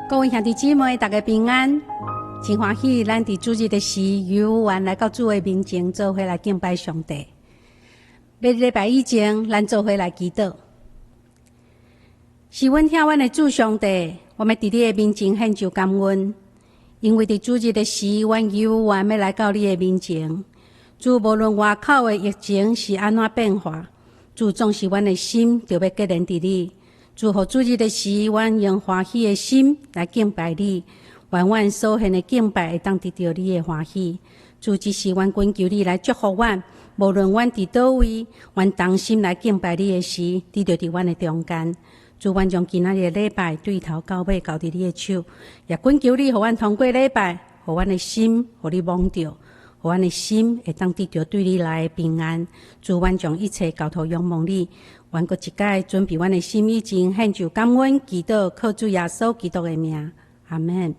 各位兄弟姊妹，大家平安，真歡喜，咱佇主日的時有緣來到主的面前，做伙來敬拜上帝。欲禮拜以前，咱做伙來祈禱。是阮疼阮的主上帝，我欲佇你的面前獻上感恩，因為佇主日的時，阮有緣欲來到你的面前。主，無論外口的疫情是按怎變化，主總是阮的心著欲結連佇你。祝福主日的時，阮用歡喜的心來敬拜你，願阮所獻的敬拜會當得著你的歡喜。主，這時阮懇求你來祝福阮，無論阮佇佗位，阮同心來敬拜你的時，你就佇阮的中間。主，阮將今仔日的禮拜對頭到尾交佇你的手，也懇求你，予阮通過禮拜，予阮的心，予你摸著，予阮的心會當得著對你來的平安。主，阮將一切交託仰望你。阮閣一擺準備阮的心以前，獻上感恩祈禱，靠主耶穌基督的名，阿們。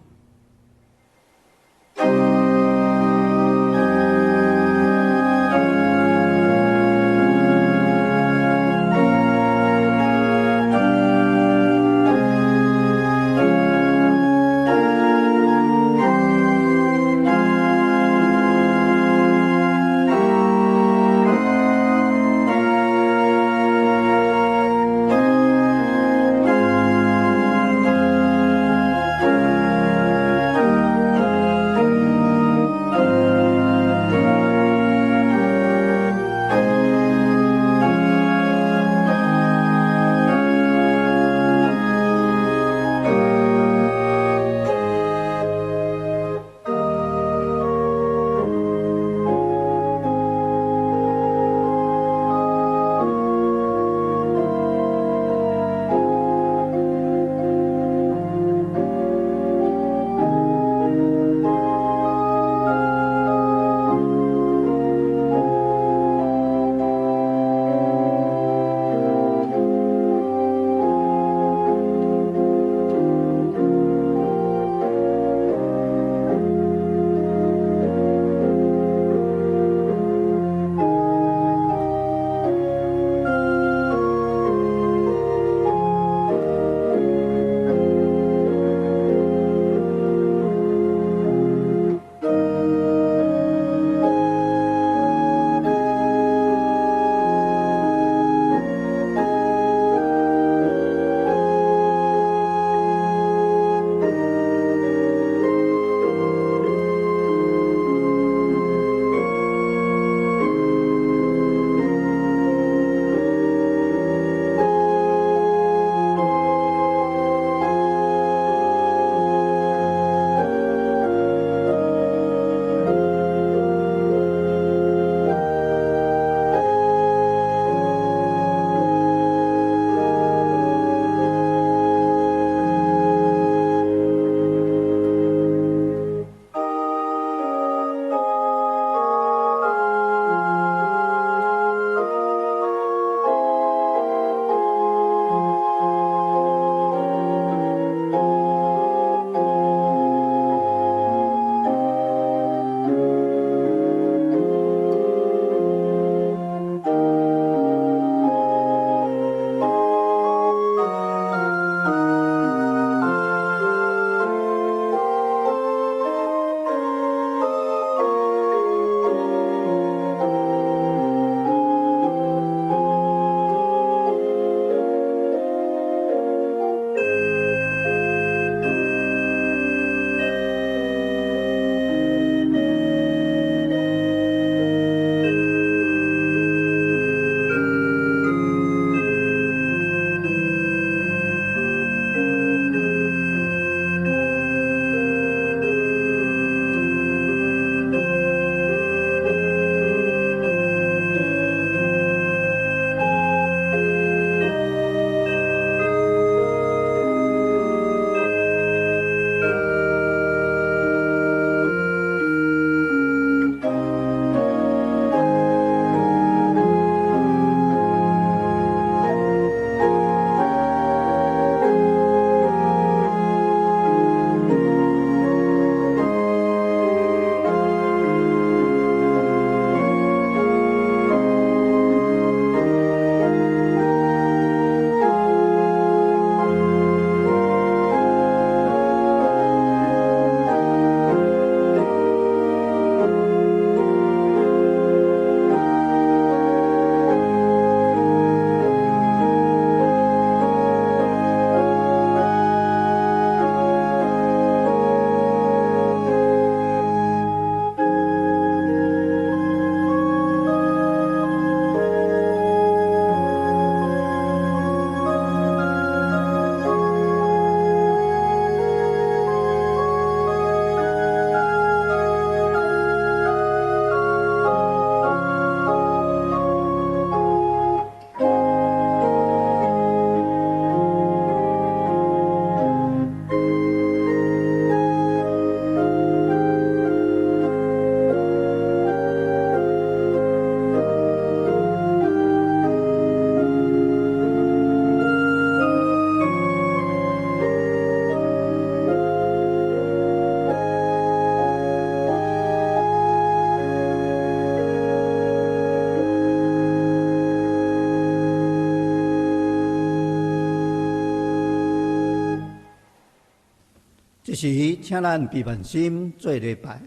這時，請咱閉萬心做禮拜。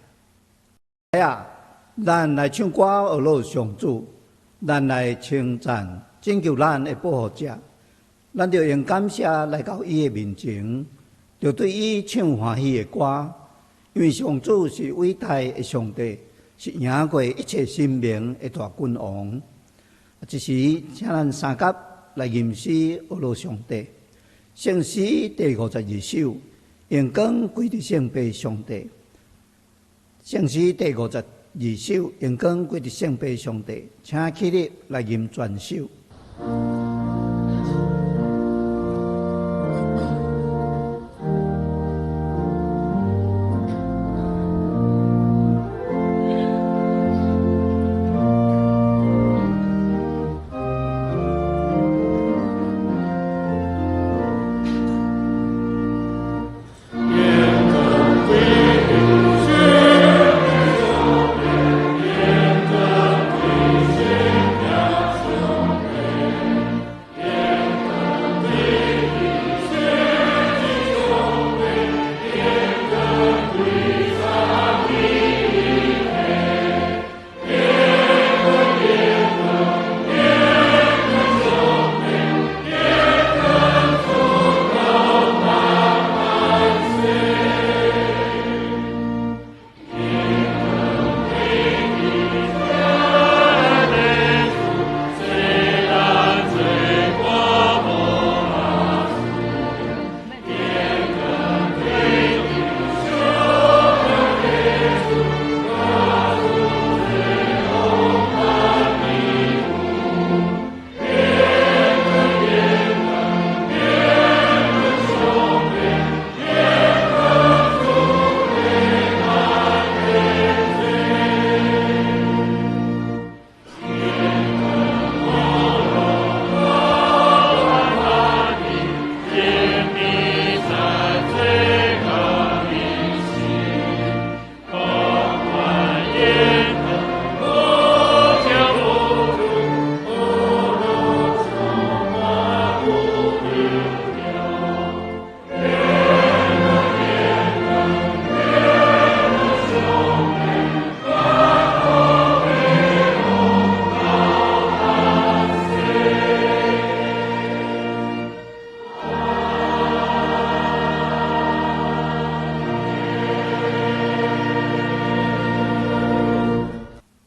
來啊，咱來唱歌學樂上主，咱來稱讚拯救咱的保護者。咱著用感謝來到伊的面前，著對伊唱歡喜的歌，因為上主是偉大的上帝，是贏過一切神明的大君王。這時，請咱三甲來吟詩學樂上帝，聖詩第52首，榮光歸佇聖父上帝。聖詩第52首，榮光歸佇聖父上帝，請起立來吟全首。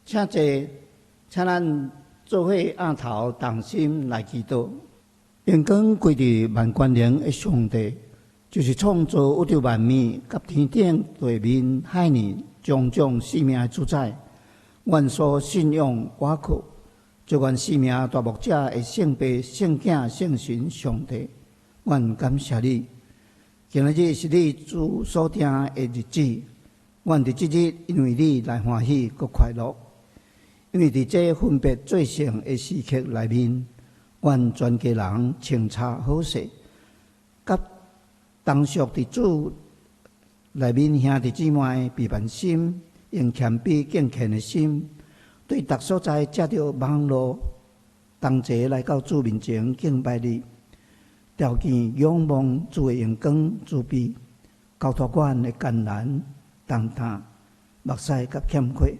請坐，請咱做伙按頭同心來祈禱。榮光歸佇萬權能的上帝，就是創造宇宙萬物、佮天頂地面、海裡種種生命的主宰。阮所信仰倚靠，祝願生命大牧者的聖父、聖囝、聖神上帝，阮感謝你。今仔日是你主所定的日子，阮佇這日因為你來歡喜閣快樂。因為佇這分別做聖的時刻內面，阮全家人清查好勢，佮同屬佇主內面兄弟姊妹閉萬心，用謙卑敬虔的心，對逐所在藉著網路同齊來到主面前敬拜你，條件仰望主的榮光慈悲，交託阮的艱難、重擔、目屎佮欠缺。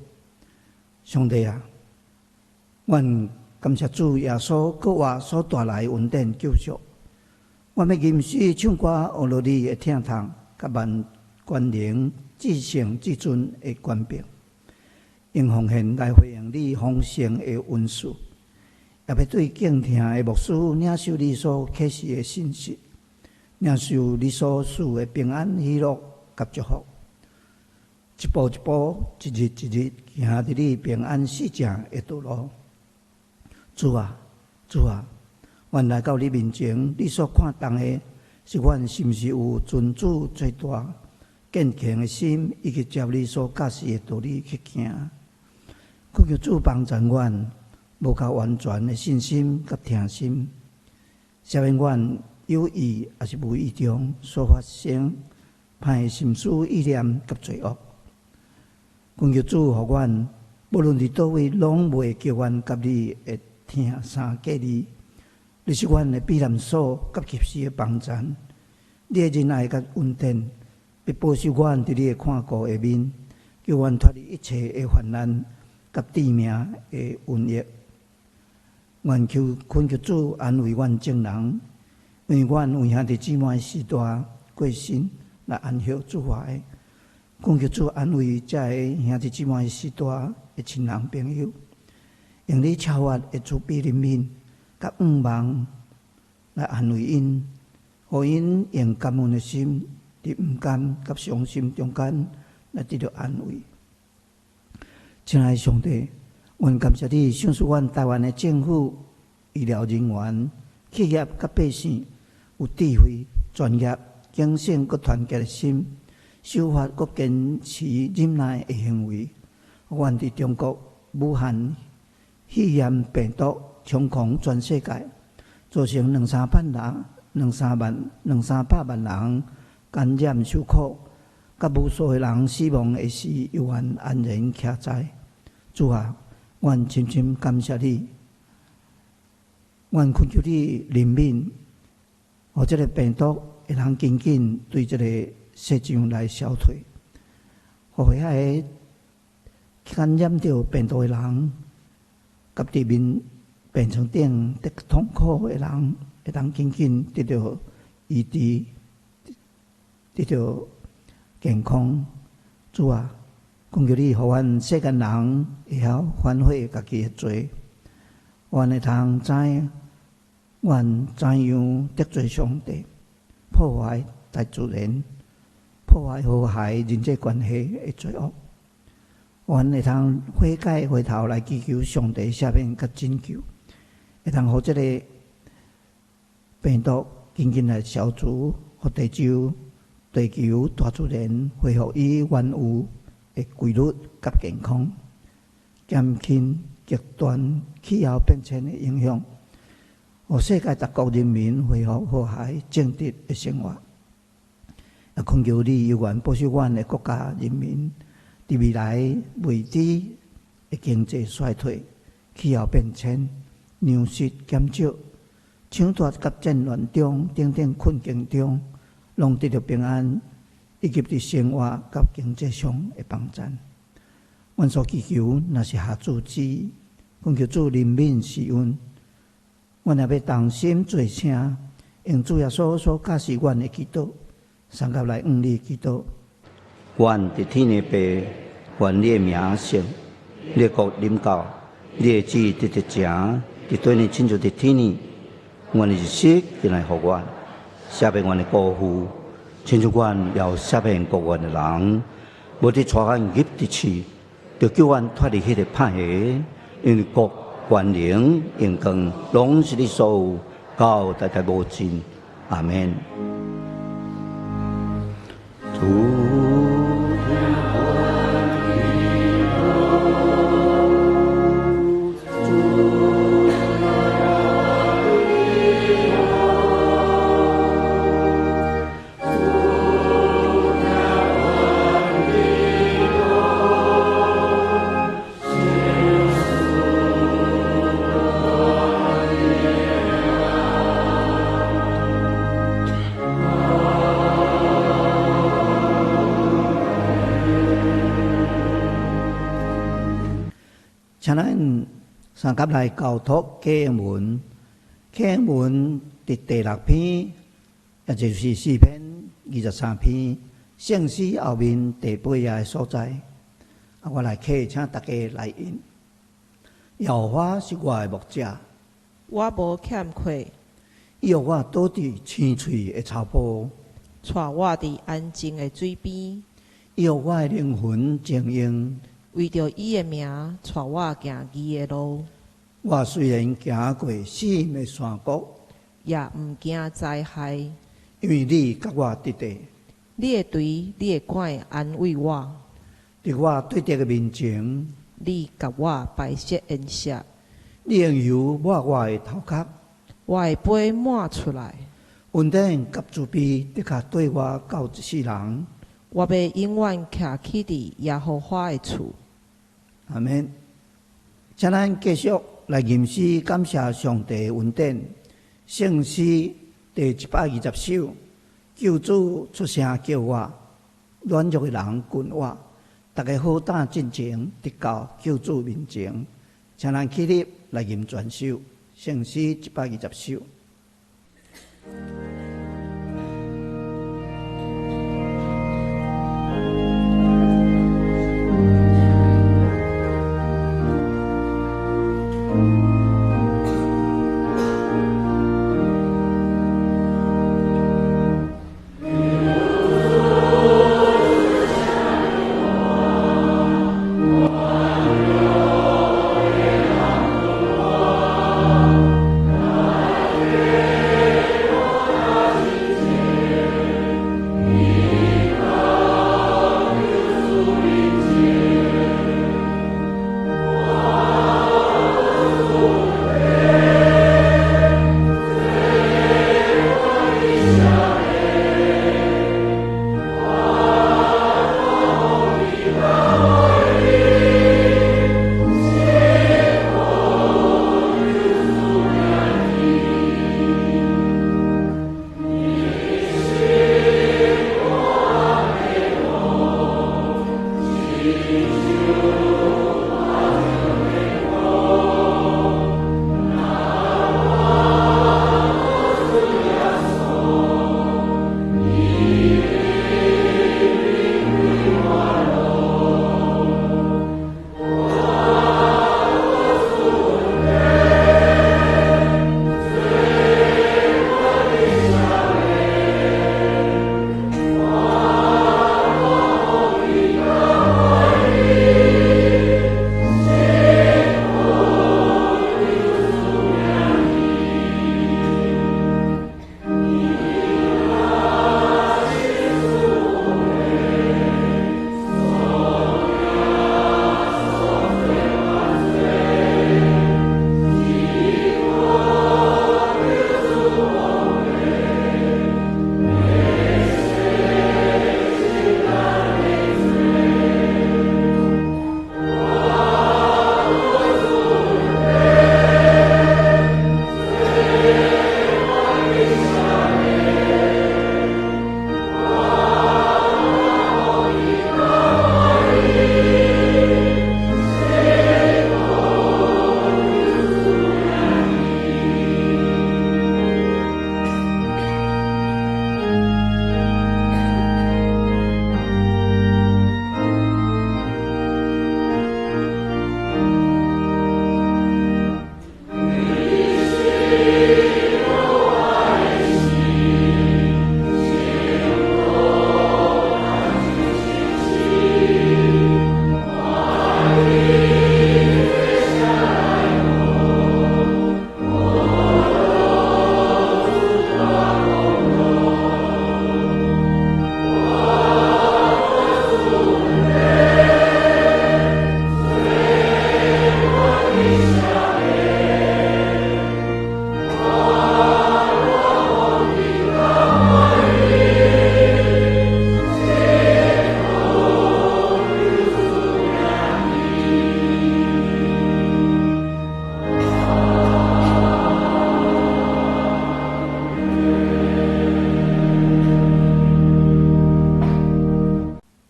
上帝啊，阮感謝主耶穌閣活所帶來的恩典救贖。阮欲吟詩唱歌，學樂你的疼痛，佮萬權能至聖至尊的權柄，用奉獻來回應你豐盛的恩賜，也欲對敬疼的牧師領受你所啟示的信息，領受你所賜的平安喜樂佮祝福。一步一步，一日一日，行佇你平安四正的道路。主啊，主啊，阮來到你面前，你所看重的是阮是毋是有尊主最大敬虔的心，以及照你所教示的道理去行。懇求主幫助阮，無夠完全的信心佮聽心，赦免阮有意抑是無意中所發生歹的心思意念佮罪惡。懇求主，予阮無論佇佗位，攏袂叫阮佮你的疼相隔離。你是阮的避難所佮及時的幫贊，你的仁愛佮恩典，欲保守阮佇你的看顧下面，救阮脫離一切的患難佮致命的瘟疫。願求懇求主安慰阮眾人，因為阮有兄弟姊妹時代過身來安息主懷。懇求主安慰這个兄弟姊妹時代的親人朋友，用你超越的慈悲憐憫佮向望來安慰𪜶，予𪜶用感恩的心，佇毋甘佮傷心中間來得著安慰。親愛的上帝，阮感謝你賞賜阮台灣的政府、醫療人員、企業佮百姓有智慧、專業、警醒佮團結的心，守法閣堅持忍耐的行為。阮佇中國武漢肺炎病毒衝狂全世界，造成兩三百人、兩三萬、兩三百萬人感染受苦，佮無數的人死亡的時，猶原安然徛在。主啊，阮深深感謝你，阮懇求你憐憫，予這个病毒會通緊緊對這个世上來消退，予遐個感染著病毒的人，佮佇面病床頂得痛苦的人，會當緊緊得著醫治，得著健康。主啊，懇求你，予阮世間人會曉反悔家己的罪，阮會通知阮怎樣得罪上帝，破壞大自然，破壞和諧人際關係的罪惡。阮會通悔改回頭來祈求上帝赦免佮拯救，會通予這个病毒緊緊來消除，予地球、地球大自然恢復伊原有的規律佮健康，減輕極端氣候變遷的影響，予世界各國人民恢復和諧正直的生活。也懇求你猶原保守阮的國家人民，佇未來未知的經濟衰退、氣候變遷、糧食減少、搶奪佮戰亂中等等困境中，攏得著平安，以及佇生活佮經濟上的幫贊。阮所祈求，若是合主旨意，懇求主憐憫施恩。阮也欲同心做聲，用主耶穌所教示阮的祈禱，三甲來向你祈禱。阮佇天的父，願你的名聖，你的國臨到，你的旨意得著成，佇地呢親像佇天呢。阮的日食今日予阮，赦免阮的過負，親像阮也有赦免過阮的人，無得帶阮入佇試，著救阮脫離彼个歹的，因為國、權能、榮光，攏是你所有，到代代無盡。阿們。主。請咱三佮來交託啟應文，啟應文佇第六篇，也就是詩篇23篇，聖詩後面第八頁的所在。啊，我來啟，請大家來引。耶和華是我的牧者，我無欠缺。伊予我倒佇青翠的草坡，帶我佇安靜的水邊。伊予我的靈魂靜養。為著伊的名，帶我行義的路。我雖然行過死蔭的山谷，也毋驚災害，因為你佮我佇咧。你的槌，你的拐安慰我。佇我對敵的面前，你共我擺設筵席。你用油抹我的頭殼，我的杯滿出來。恩典佮慈悲，的確綴我到一世人。我欲永遠徛起佇耶和華的厝。阿們。請咱繼續來吟詩，感謝上帝恩典。聖詩第120首，救主出聲叫我。軟弱的人近我，逐家好膽進前，直到救主面前。請咱起立來吟全首聖詩120首。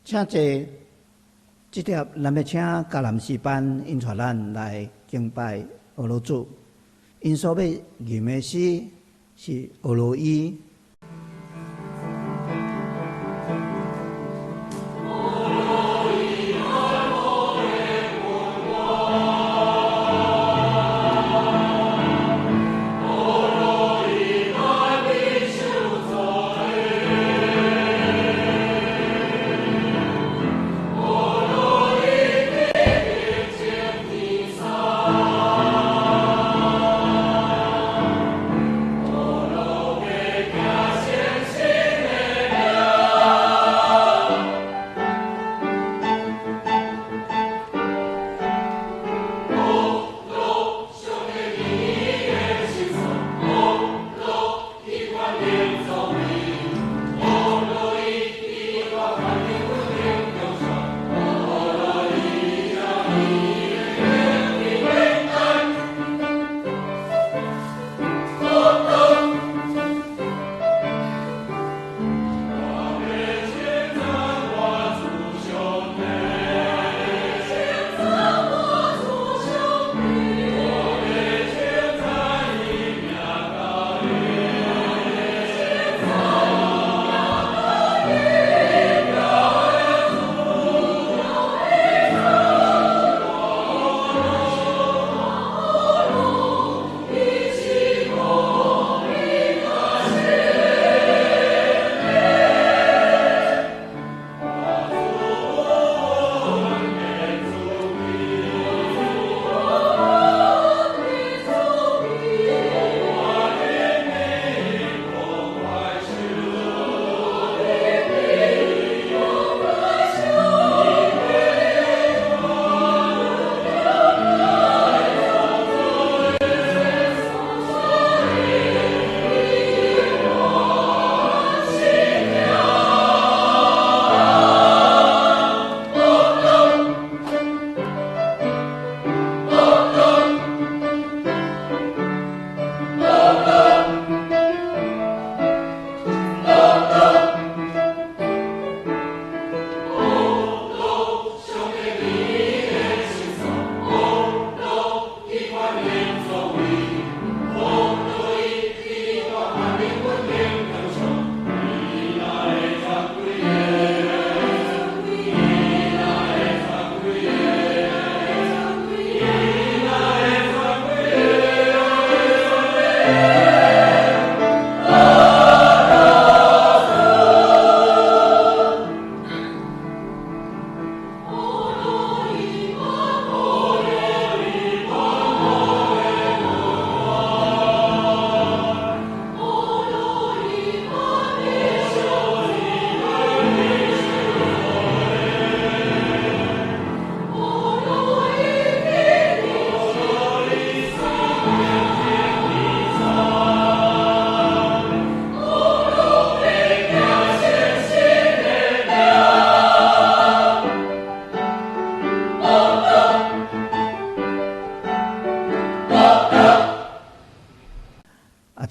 請坐，這帖咱欲請迦南詩班𪜶帶咱來敬拜阿羅主，𪜶所欲吟的詩是阿羅伊。 阿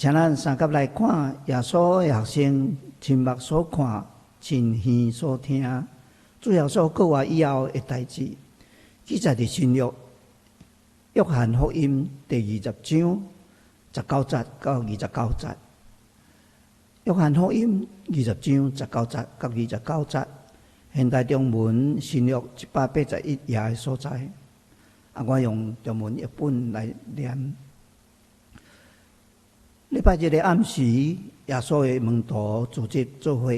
請咱相佮來看耶穌的學生親目所看、親耳所聽，主耶穌復活以後的代誌，記載佇新約約翰福音第20章19節到29節。約翰福音二十章十九節到二十九節，現代中文新約181頁的所在。啊，我用中文譯本來念。禮拜日的暗時，耶穌的門徒聚集做伙，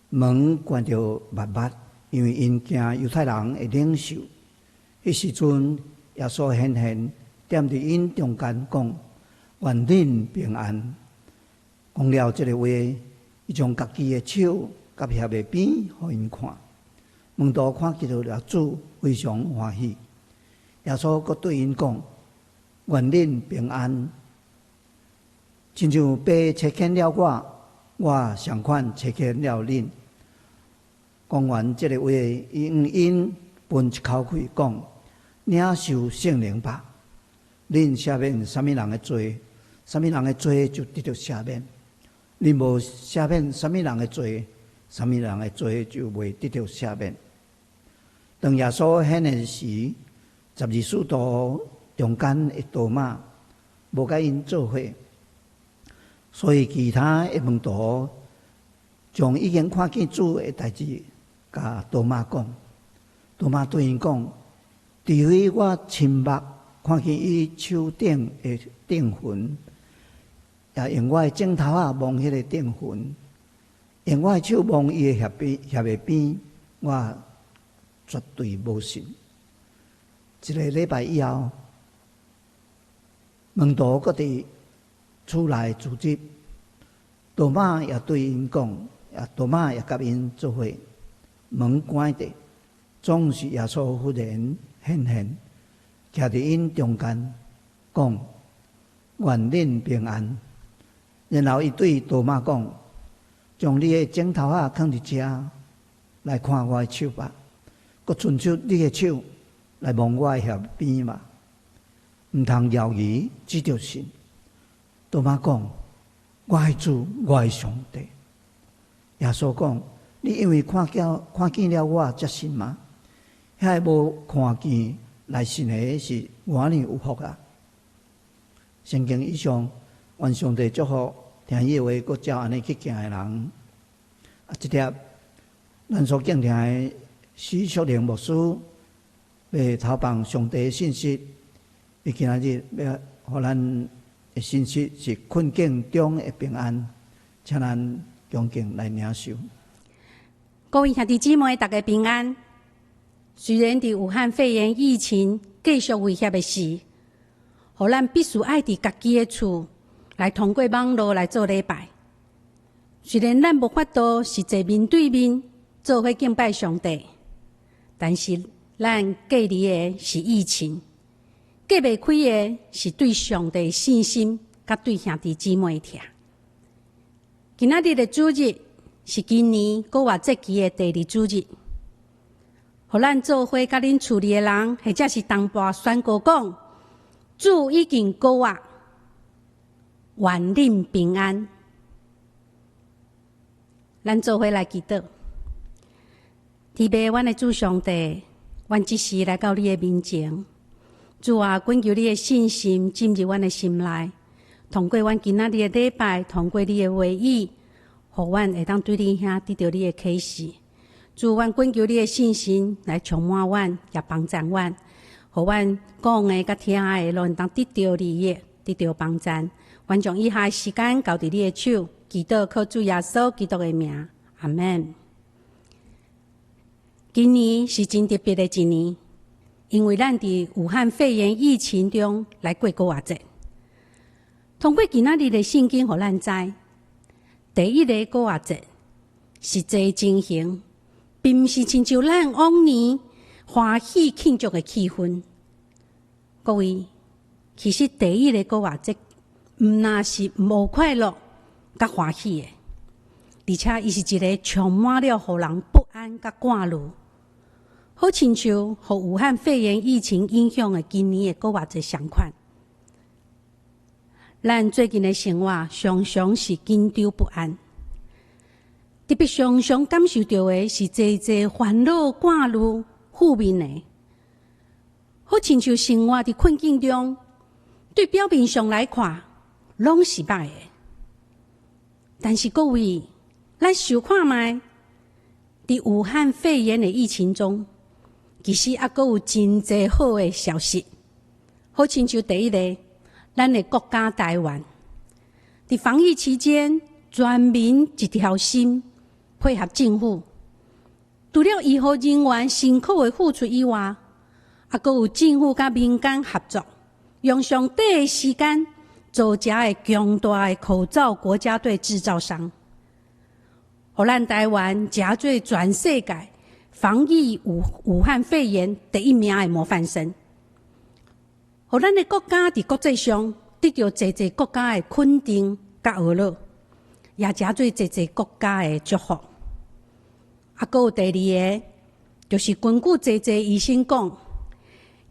門關著密密，因為𪜶驚猶太人的領袖。彼時陣，耶穌顯現，踮佇𪜶中間講：願恁平安。講了這个話，伊將家己的手佮額的邊予𪜶看。門徒看見著主，非常歡喜。耶穌閣對𪜶講：願恁平安。親像爸差遣了我，我相款差遣了恁。講完這个話，伊向𪜶噴一口氣，講：領受聖靈吧。恁赦免啥物人的罪，啥物人的罪就得著赦免；恁無赦免啥物人的罪，啥物人的罪就袂得著赦免。當耶穌顯現時，十二使徒中間的多馬無佮𪜶做伙，所以其他的門徒將已經看見主的代誌，共多馬講。多馬對𪜶講：除非我親目看見伊手頂的釘痕，也用我的指頭仔摸彼个釘痕，用我的手摸伊的額邊、額的邊，我絕對無信。一个禮拜以後，門徒閣佇厝內聚集，多馬也對𪜶講，也多馬也佮𪜶做伙，門關著，總是耶穌忽然顯現，徛佇𪜶中間，講：願恁平安。然後伊對多馬講：將你的指頭仔囥佇遮，來看我的手吧，閣伸出你的手來摸我的額邊吧。毋通猶豫，只著信。多馬講：我的主，我的上帝。耶穌講：你因為看見了我才信嗎？遐个無看見來信的是偌爾有福啊！聖經以上，願上帝祝福聽伊的話，閣照按呢去行的人。啊，這帖咱所敬聽的許淑玲牧師，欲投放上帝的信息，伊今仔日欲予咱的信息是困境中的平安，請咱恭敬來領受。各位兄弟姊妹，大家平安。雖然佇武漢肺炎疫情繼續威脅的時，予咱必須愛佇家己的厝來通過網路來做禮拜。雖然咱無法度實際面對面做伙敬拜上帝，但是咱隔離的是疫情，隔袂開的是對上帝信心，佮對兄弟姊妹的疼。今仔日的主日是今年復活節期的第二主日，予咱做伙佮恁厝裡的人，或者是同伴宣告講：主已經復活，願恁平安。咱做伙來祈禱，天父，阮的主上帝，阮這時來到你的面前，主啊，懇求你的信心進入阮的心內，通過阮今仔日的禮拜，通過你的話語，予阮會當對你遐得著你的啟示。主，阮懇求你的信心來充滿阮，也幫助阮，予阮講的佮聽的，攏會當得著利益，得著幫助。阮將以下的時間交佇你的手，祈禱靠主耶穌基督的名，阿們。今年是真特別的一年，因為咱佇武漢肺炎疫情中來過復活節。通過今仔日的聖經，予咱知，第一个復活節實際情形，並毋是親像咱往年歡喜慶祝的氣氛。各位，其實第一个復活節毋但是無快樂佮歡喜的，而且伊是一个充滿了予人不安佮掛慮，好親像予武漢肺炎疫情影響的今年的復活節相款。咱最近的生活常常是緊張不安，特別常常感受著的是濟濟煩惱、掛慮、負面的，好親像生活佇困境中，對表面上來看，攏是䆀的。但是各位，咱想看覓，佇武漢肺炎的疫情中，其實猶閣有真濟好的消息。好親像第一个，咱的國家台灣，佇防疫期間，全民一條心配合政府，除了醫護人員辛苦的付出以外，猶閣有政府佮民間合作，用上短的時間組成的強大的口罩國家隊製造商，予咱台灣成做全世界防疫武漢肺炎第一名的模範生。予咱的國家佇國際上得著濟濟國家的肯定佮呵咾，也成做濟濟國家的祝福。啊，閣有第二個，就是根據濟濟醫生講，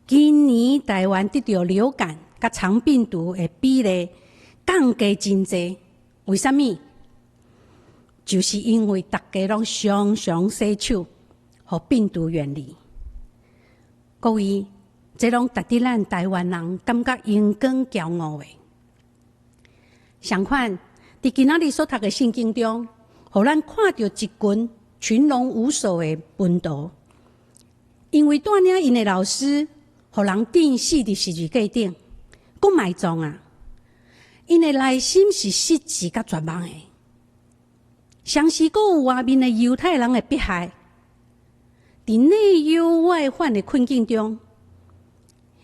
今年台灣得著流感佮腸病毒的比例降低真濟。為啥物？就是因為逐家攏常常洗手，予病毒遠離。各位，這攏值得咱台灣人感覺榮光驕傲的。相反，佇今仔日所讀的聖經中，予咱看著一群群龍無首的門徒，因為帶領𪜶的老師，予人釘死佇十字架頂，閣埋葬啊！𪜶的內心是失志佮絕望的，同時閣有外面的猶太人的迫害，佇內憂外患的困境中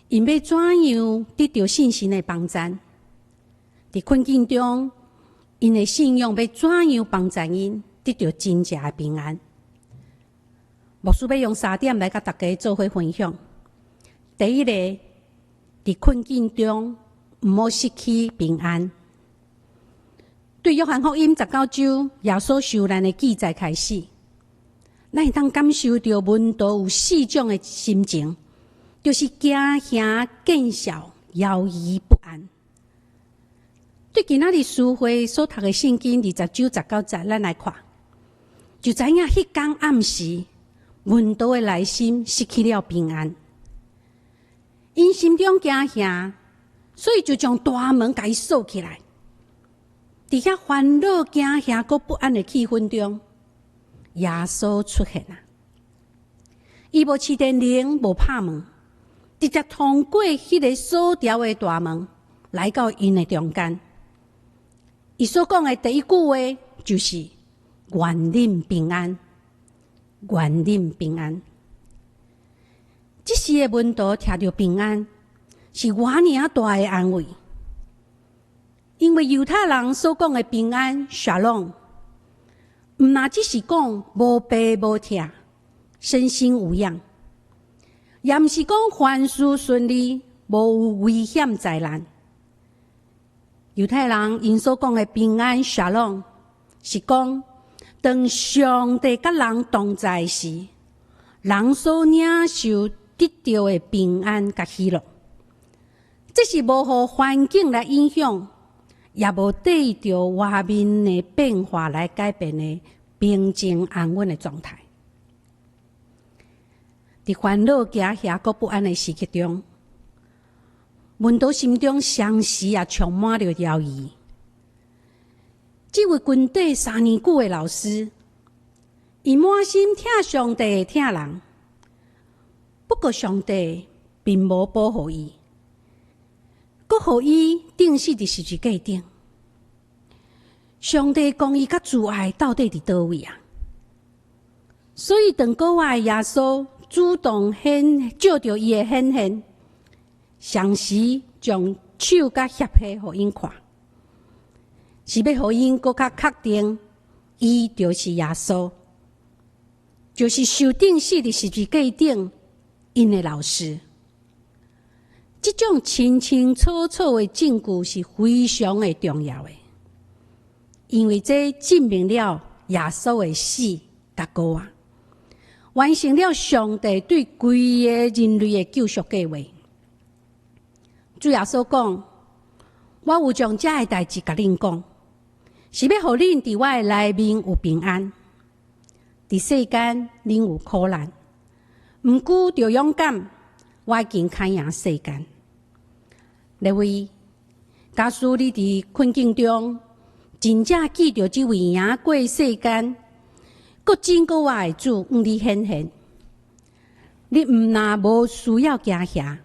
，𪜶欲怎樣得著信心的幫贊？佇困境中，𪜶的信仰欲怎樣幫贊𪜶得著真正的平安？牧師欲用三點來佮大家做伙分享。第一個，佇困境中毋好失去平安。對約翰福音19章耶穌受難的記載開始，咱會當感受著門徒有四種的心情，就是驚嚇、見笑、猶疑不安。對今仔日書會所讀的聖經20章19節，咱來看，就知影彼工暗時，門徒的內心失去了平安，𪜶心中驚嚇，所以就將大門共伊鎖起來。佇遐煩惱、驚嚇、閣不安的氣氛中，耶穌出現啊！伊無飼電鈴，無拍門，直接通過彼个鎖牢的大門，來到𪜶的中間。伊所講的第一句話就是：願恁平安，願恁平安。這時的門徒聽著平安，是偌爾大的安慰。因為猶太人所講的平安 Shalom，毋若只是講無病無痛，身心無恙，也毋是講凡事順利，無危險災難。猶太人𪜶所講的平安 Shalom，是講當上帝佮人同在時，人所領受得著的平安佮喜樂。這是無予環境來影響，也無對著外面的變化來改變的平靜安穩的狀態。佇煩惱、驚嚇、閣不安的時刻中，門徒心中同時也充滿著猶疑。這位跟綴3年久的老師，伊滿心疼上帝、疼人，不過上帝並無保護伊，閣予伊釘死佇十字架頂。上帝公義佮慈愛到底佇佗位啊？所以當閣活的耶穌主動顯藉著伊的顯現，同時將手佮脅皮予𪜶看，是欲予𪜶閣較確定，伊就是耶穌，就是受釘死佇十字架頂𪜶的老師。這種清清楚楚的證據是非常的重要的，因為這證明了耶穌的死佮復活，完成了上帝對規个人類的救贖計畫。主耶穌講：我有將這个代誌共恁講，是欲予恁佇我的內面有平安。佇世間恁有苦難，毋過著勇敢，我已經較贏世間。列位，假使你佇困境中，真正記著這位贏過世間、閣真閣活的主向你顯現，你毋但無需要驚嚇，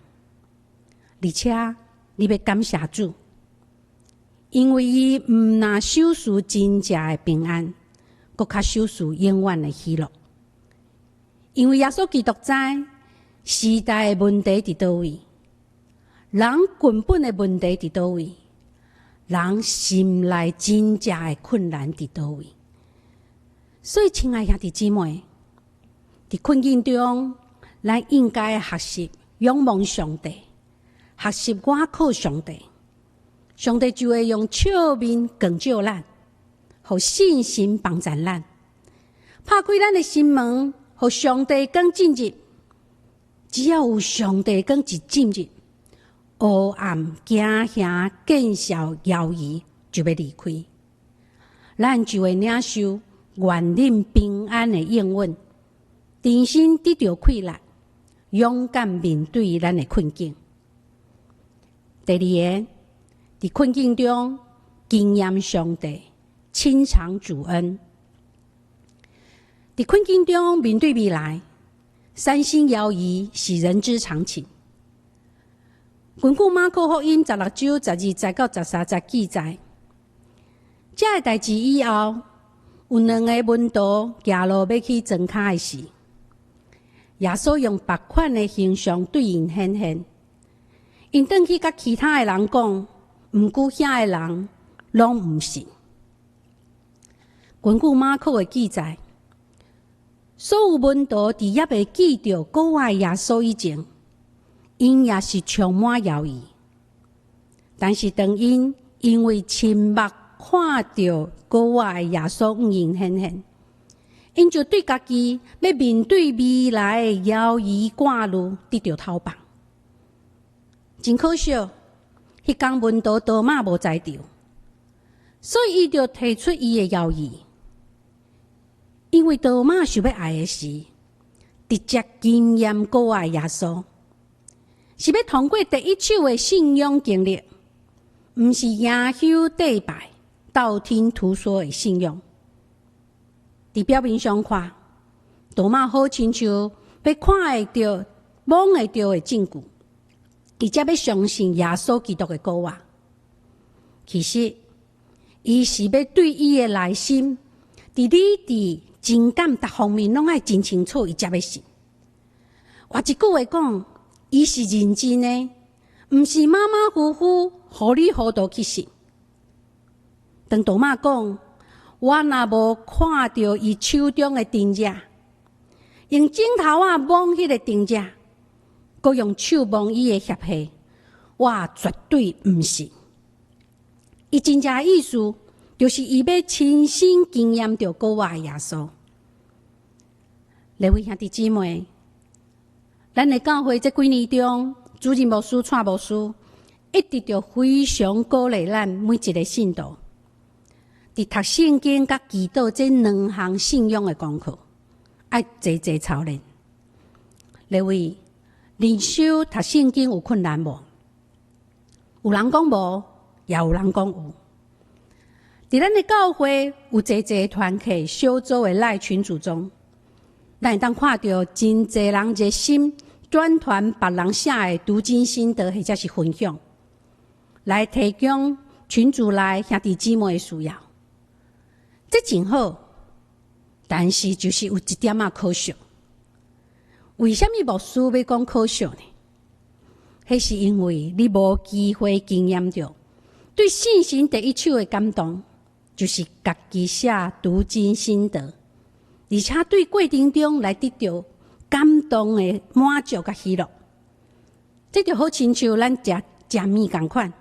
而且你欲感謝主，因為伊毋但賞賜真正的平安，閣較賞賜永遠的喜樂。因為耶穌基督知時代的問題佇佗位，人根本的問題佇佗位，人心內真正的困難佇佗位。所以，親愛兄弟姊妹，佇困境中，咱應該學習仰望上帝，學習倚靠上帝。上帝就會用笑面光照咱，予信心幫助咱，拍開咱的心門，予上帝光進入。只要有上帝光一進入，黑暗、驚嚇、見笑、猶疑就欲離開，咱就會領受願恁平安的應允，重新得著氣力，勇敢面對咱的困境。第二个，佇困境中經驗上帝，深嘗主恩。佇困境中面對未來，產生猶疑是人之常情。根據馬可福音16章12節到13節記載，這个代誌以後，有兩个門徒行路欲去莊跤的時，耶穌用別款的形象對𪜶顯現。𪜶轉去佮其他的人講，毋過遐个人攏毋信。根據馬可的記載，所有門徒佇猶未見著復活的耶穌以前，𪜶也是充滿猶疑。但是當𪜶因為親目看著復活的耶穌向𪜶顯現，𪜶就對家己欲面對未來的猶疑掛慮得著透放。真可惜，彼工門徒多馬無在場，所以伊就提出伊的猶疑。因為多馬想欲愛的是直接經驗復活的耶穌，是欲通過第一手的信仰經歷，毋是營修綴拜、道聽途說的信仰。佇表面上看，多馬好親像欲看會著、摸會著的證據，伊才欲相信耶穌基督的復活。其實，伊是欲對伊的內心，佇理智、情感逐方面攏愛真清楚，伊才欲信。換一句話講，伊是認真的，毋是馬馬虎虎、糊裡糊塗去信。當多馬講，我若無看著伊手中的釘跡，用指頭仔摸彼个釘跡，閣用手摸伊的額下，我絕對毋信。伊真正的意思，就是伊欲親身經驗著復活的耶穌。列位兄弟姊妹，咱的教會這幾年中，主任牧師、蔡牧師一直就非常鼓勵咱每一个信徒，佇讀聖經佮祈禱這兩項信仰的功課，愛濟濟操練。列位，靈修讀聖經有困難無？有人講無，也有人講有。佇咱的教會有濟濟團契小組的 LINE 群組中，咱會當看著真濟人熱心轉傳別人寫的讀經心得或者是分享，來提供群組內兄弟姊妹的需要。這真好，但是就是有一點仔可惜。為啥物牧師欲講可惜呢？彼是因為你無機會經驗著對聖神第一手的感動，就是家己寫讀經心得，而且對過程中來得著感動的滿足佮喜樂。這就好親像咱食食麵仝款，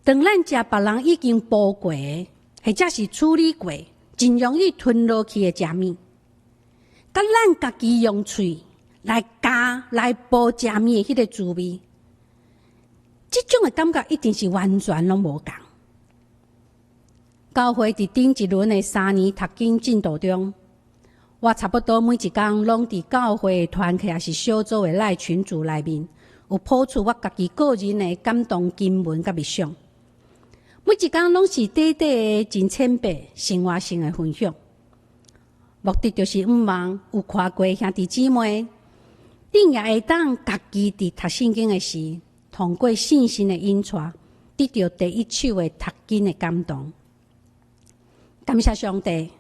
當咱食別人已經煲過的，或者是處理過，真容易吞落去的食物，佮咱家己用喙來咬來剝食物的彼个滋味，這種的感覺一定是完全攏無仝。教會佇頂一輪的3年讀經進度中，我差不多每一工攏佇教會團契抑是小組的 LINE 群組內面，有鋪出我家己個人的感動經文佮默想。每一工攏是短短的、真淺白、生活性的分享，目的就是向望有看過兄弟姊妹，恁也會當家己佇讀聖經的時，通過聖神的引帶，得著第一手的讀經的感動。感謝上帝，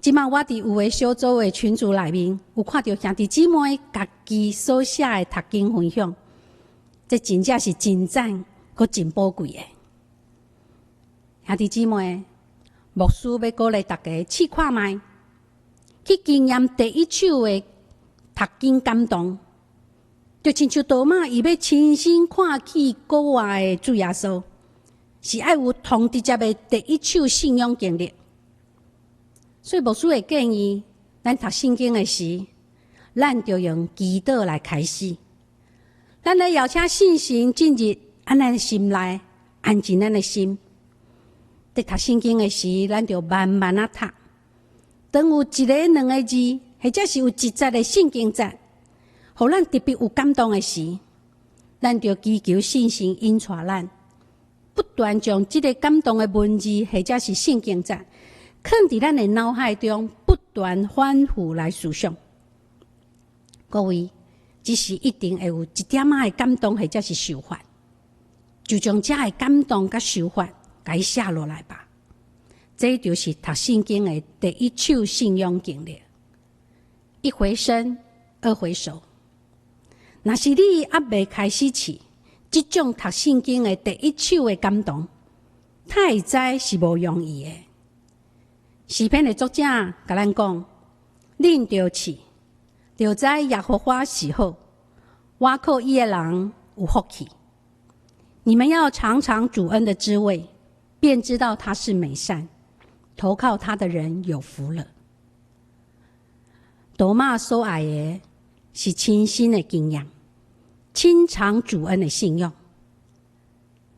這馬我佇有的小組的群組內面，有看著兄弟姊妹家己所寫的讀經分享，這真正是真讚，閣真寶貴的。兄弟姊妹，牧師欲鼓勵大家試看覓，去經驗第一手的讀經感動，就親像多馬伊欲親身看見復活的主耶穌，是愛有同直接的第一手信仰經歷。所以牧師會建議，咱讀聖經的時，咱就用祈禱來開始。咱來邀請聖神進入咱的心內，安靜咱的心。佇讀聖經的時，咱就慢慢仔讀。當有一个、兩个字，或者是有一節的聖經節，予咱特別有感動的時，咱就祈求聖神引帶咱，不斷將這个感動的文字或者是聖經節，囥佇咱的腦海中，不斷反覆來思想。各位，這時一定會有一點仔的感動或者是想法，就將這个感動佮想法，共伊寫落來吧。這就是讀聖經的第一手信仰經歷。一回生，二回熟。若是你猶未開始試這種讀聖經的第一手的感動，他會知是無容易的。詩篇的作者共咱講：恁著試，就知耶和華是好，倚靠伊的人有福氣。你們要嘗嘗主恩的滋味，便知道他是美善，投靠他的人有福了。多馬所愛的是親身的經驗，親嘗主恩的信仰。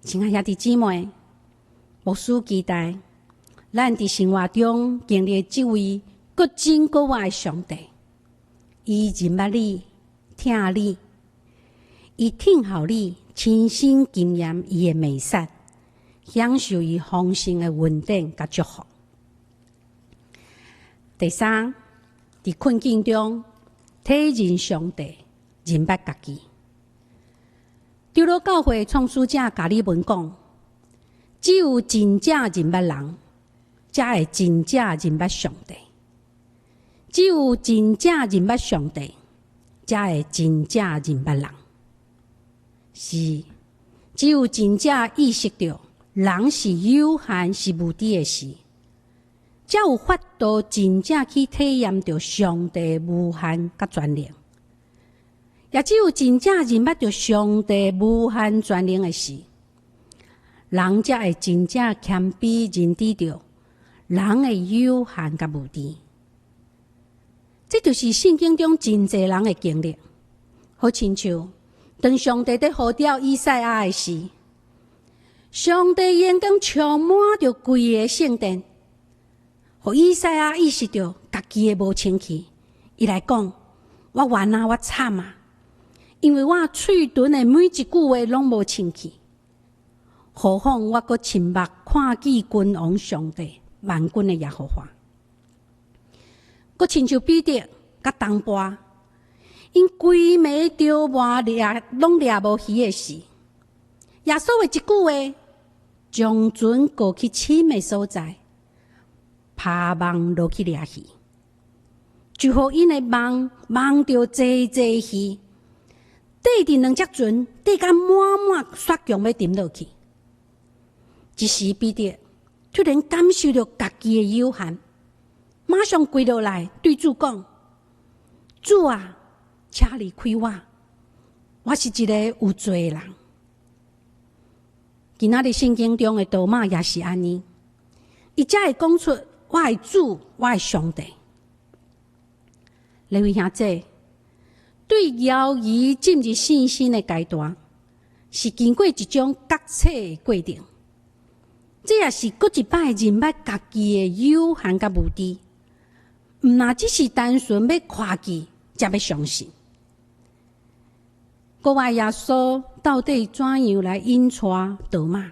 親愛兄弟姊妹，牧師期待咱佇生活中經歷這位閣真閣活的上帝，伊認捌你，疼你，伊聽候你親身經驗伊的美善，享受伊豐盛的恩典佮祝福。第三，佇困境中體認上帝，認捌家己。長老教會創始者加爾文講：只有真正認捌人，才會真正認捌上帝；只有真正認捌上帝，才會真正認捌人。是，只有真正意識著人是有限、是無知的時，才有法度真正去體驗著上帝無限佮全能。也只有真正認捌著上帝無限全能的時，人才會真正謙卑認知著人的有限佮無知。這就是聖經中真濟人的經歷，好親像當上帝佇呼召以賽亞的時，上帝榮光充滿著規个聖殿，予以賽亞意識著家己的無清氣，伊來講：我冤啊，我慘啊！因為我喙唇的每一句話攏無清氣，何況我閣親目看見君王上帝萬軍的耶和華。閣親像彼得佮同伴，𪜶規暝著網掠攏掠無魚的時，耶穌的一句話，將船過去深的所在，拋網落去掠魚，就予𪜶的網網著濟濟魚，綴佇兩隻船，綴甲滿滿，煞強欲沉落去。這時彼得突然感受著家己的有限，馬上跪落來對主講：主啊，請離開我，我是一個有罪的人。今仔日聖經中的多馬也是按呢，伊才會講出我的主，我的上帝。各位兄弟，對猶疑進入信心的階段，是經過一種覺醒的過程。這也是閣一擺認捌家己的有限佮無知，毋若只是單純欲看見，才欲相信。國外耶穌到底怎樣來引帶多馬？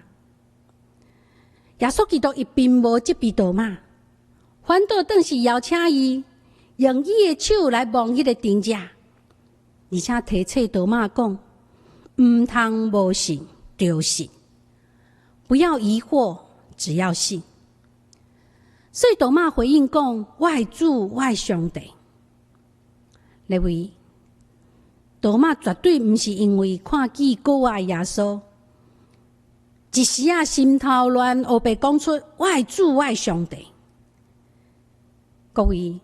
耶穌基督伊並無責備多馬，反倒轉是邀請伊用伊的手來摸彼个釘子，而且提醒多馬講：毋通無信著信，不要疑惑，只要信。所以多馬回應講：我的主，我的上帝。列位，多馬絕對毋是因為看見古活耶穌，一時仔心頭亂，烏白講出我的主，我的上帝。各位，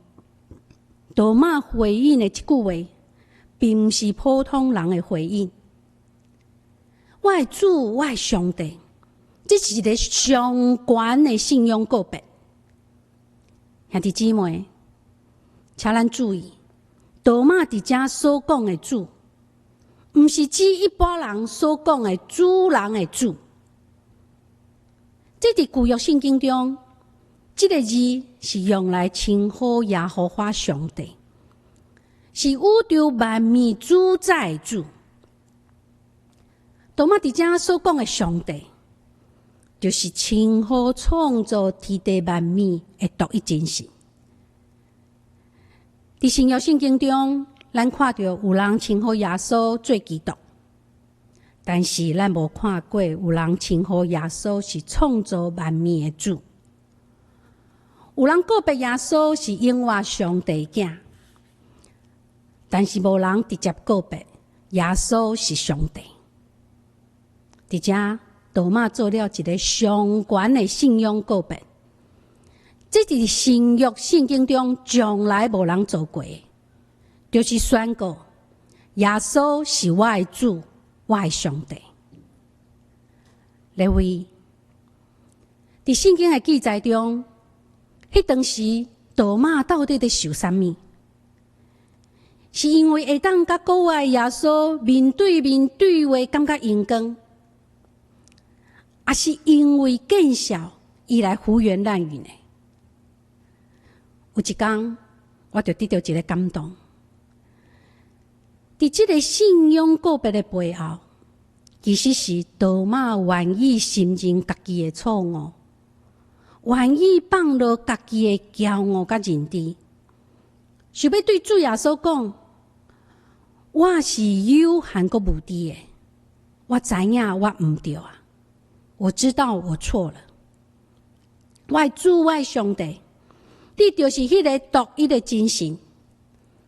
多馬回應的這句話，並毋是普通人的回應。我的主，我的上帝，這是一个上懸的信仰告白。兄弟姊妹，請咱注意，多馬佇遮所講的主，毋是指一般人所講的主人的主。這佇舊約聖經中，這个字是用來稱呼耶和華上帝，是宇宙萬物主宰的主。多馬佇遮所講的上帝，就是稱呼創造天地萬物的獨一真神。佇新約聖經中，咱看著有人稱呼耶穌做基督，但是咱無看過有人稱呼耶穌是創造萬物的主。有人告白耶穌是永活上帝囝，但是無人直接告白耶穌是上帝。佇遮，多馬做了一个上懸的信仰告白，這佇新約聖經中從來無人做過的，就是宣告耶穌是我的主，我的上帝。列位，佇聖經的記載中，彼當時多馬到底佇想啥物？是因為會當佮古活耶穌面對面對話，感覺榮光，抑是因為見笑伊來胡言亂語呢？有一工，我就得著一个感動。佇這个信仰告白的背後，其實是多馬願意承認家己的錯誤，願意放落家己的驕傲佮認知，想欲對主耶穌講：我是有限閣無知的，我知影我毋對啊，我知道我錯了。我的主，我的上帝，你就是彼个獨一的真神，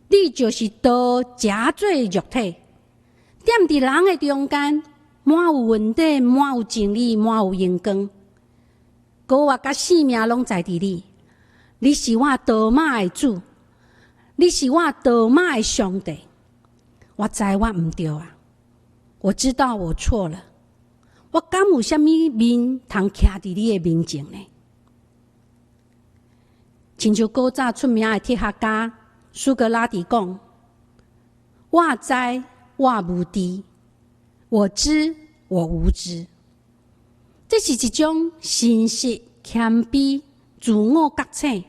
你就是道成做肉體，踮佇人的中間，滿有恩典，滿有真理，滿有榮光。復活佮生命攏在佇你，你是我多馬的主，你是我多馬的上帝。我知我毋對啊，我知道我錯了，我敢有啥物面通徛佇你的面前呢？親像古早出名的哲學家蘇格拉底講：我知我無知，我知我無知。這是一種誠實、謙卑、自我覺醒，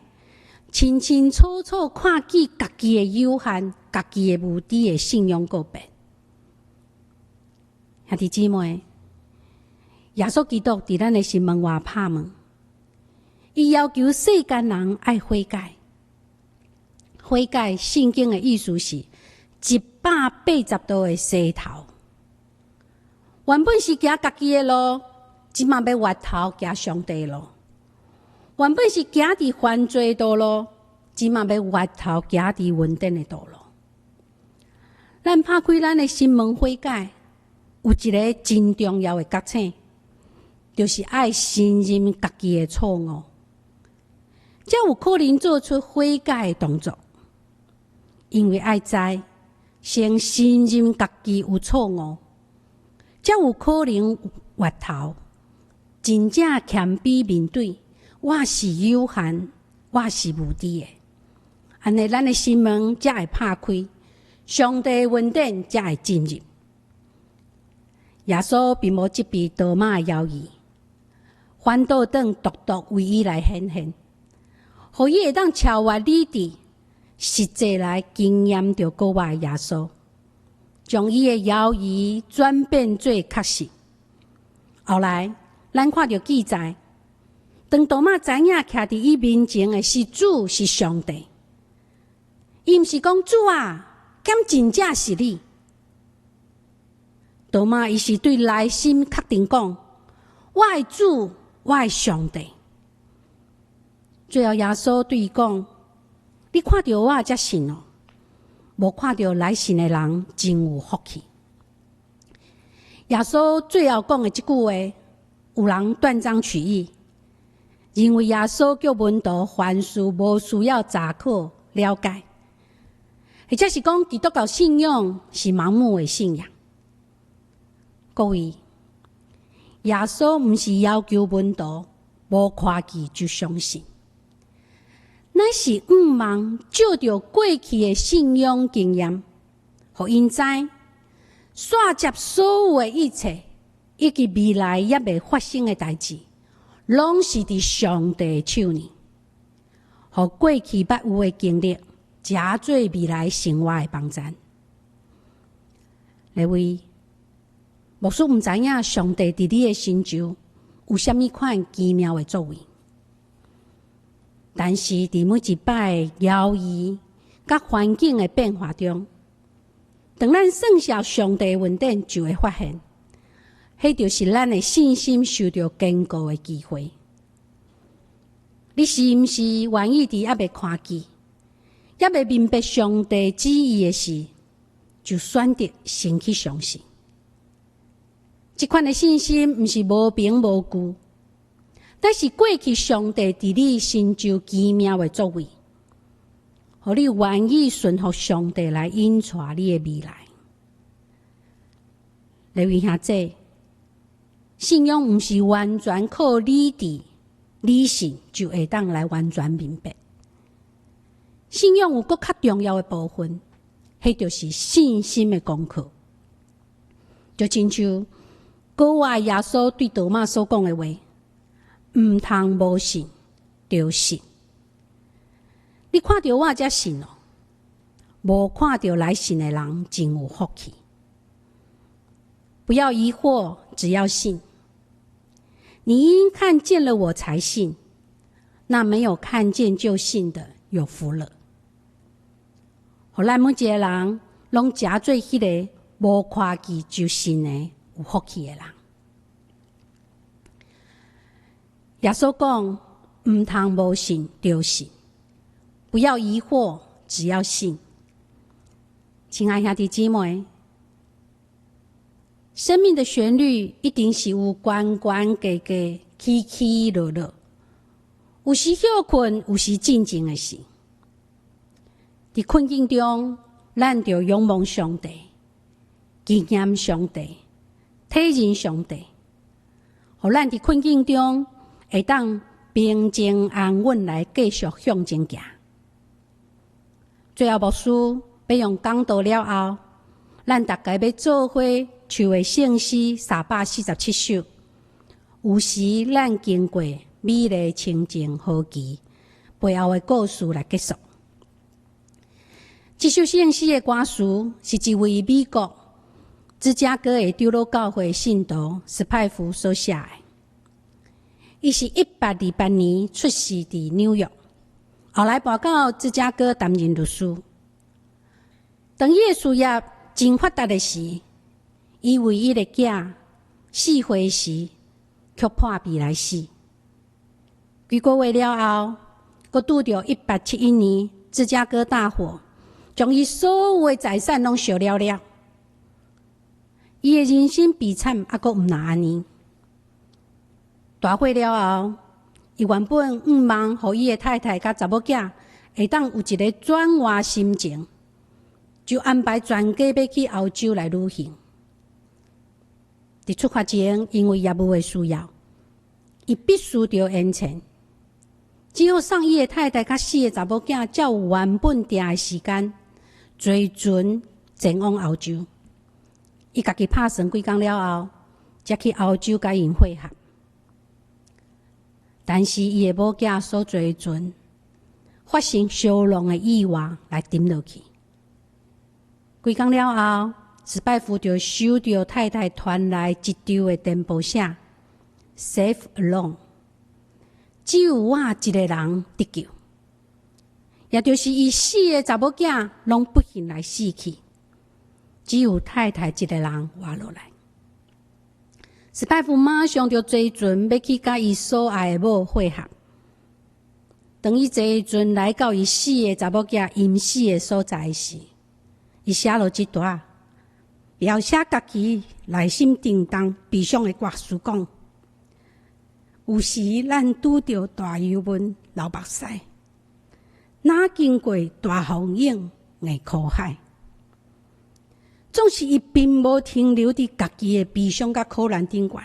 清清楚楚看見家己的有限、家己的無知的信仰告白。兄弟姊妹，耶穌基督佇咱的心門外拍門，伊要求世間人愛悔改。悔改，聖經的意思是180度的洗頭。原本是行家己的路，這馬欲回頭行上帝路。原本是行佇犯罪道路，這馬欲回頭行佇恩典的道路。咱拍開咱的心門悔改，有一个真重要的覺醒，就是愛承認家己的錯誤，才有可能做出悔改的動作。因為愛知，先承認家己有錯誤，才有可能回頭，真正謙卑面對，我是有限，我是無知的。按呢，咱的心門才會拍開，上帝恩典才會進入。耶穌並無責備多馬的猶豫，反倒轉獨獨為伊來顯現，予伊會當超越理智，實際來經驗著復活的耶穌，將伊的猶豫轉變做確信。後來，咱看著記載，當多馬知影徛佇伊面前的是主，是上帝，伊毋是講主啊，敢真正是你？多馬伊是對內心確定講：我的主，我的上帝。最後耶穌對伊講：你看著我才信哦，無看著來信的人真有福氣。耶穌最後講的這句話，有人斷章取義，認為耶穌叫門徒凡事無需要查考了解，或者是講基督教信仰是盲目的信仰。各位，耶穌毋是要求門徒無看見就相信，乃是向望借著過去的信仰經驗，予𪜶知，煞接所有的一切，以及未來猶未發生的代誌，攏是佇上帝手裡。予過去捌有的經歷，成做未來生活的幫贊。各位，牧師毋知影上帝佇你的身上有啥物款奇妙的作為，但是佇每一擺猶豫佮環境的變化中，當咱算數上帝的恩典，就會發現，彼就是咱的信心受著堅固的機會。你是毋是願意佇猶未看見、猶未明白上帝旨意的時，就選擇先去相信？這款的信心毋是無憑無據，但是過去上帝佇你身上奇妙的作為，予你願意順服上帝來引帶你的未來。各位兄弟，信仰毋是完全靠理智、理性就會當來完全明白。信仰有閣較重要的部分，彼就是信心的功課。就親像閣活耶穌對多馬所講的話：毋通無信，著信。你看著我才信哦，無看著來信的人真有福氣。不要疑惑，只要信。你因看見了我才信，那沒有看見就信的有福了。予咱每一個人攏成做彼个無看見就信的有福氣的人。耶穌講：毋通無信，著信。不要疑惑，只要信。親愛兄弟姊妹，生命的旋律一定是有懸懸低低、起起落落，有時歇睏，有時進前的時。佇困境中，咱著仰望上帝，經驗上帝，體認上帝，予咱佇困境中會當平靜安穩來繼續向前行。最後，牧師欲用講道了後，咱逐家欲做伙唱的聖詩347首。有時咱經過美麗清靜河堤背後的故事來結束。這首聖詩的歌詞是一位美國芝加哥的長老教會信徒史派夫所寫的。伊是1828年出世佇紐約，後來搬到芝加哥擔任律師。當伊的事業真發達的時，伊為伊的囝4歲時，卻破病來死。幾個月了後，閣拄著1871年芝加哥大火，將伊所有的財產攏燒了了。伊的人生悲慘，猶閣毋但按呢。大火了後，伊原本向望予伊的太太佮查某囝會當有一个轉換心情，就安排全家欲去歐洲來旅行。佇出發前，因為業務的需要，伊必須著延程。只好送伊的太太佮四個查某囝，照原本訂的時間，坐船前往歐洲。伊家己拍算幾工了後，才去歐洲共𪜶會合。但是伊的某囝所坐的船發生燒浪的意外，來沉落去。幾工了後，史拜夫就收著太太傳來一張的電報，寫 “Safe alone”，只有我一個人得救，也就是伊四个查某囝攏不幸來死去，只有太太一個人活落來。史拜夫馬上就坐船欲去佮伊所愛的某會合。當伊坐船來到伊四个查某囝淹死的所在時，伊寫落這段，描寫家己內心沉重悲傷的歌詞講：有時咱拄著大油溫流目屎，若經過大風湧的苦海，總是伊並無停留佇家己的悲傷佮苦難頂懸，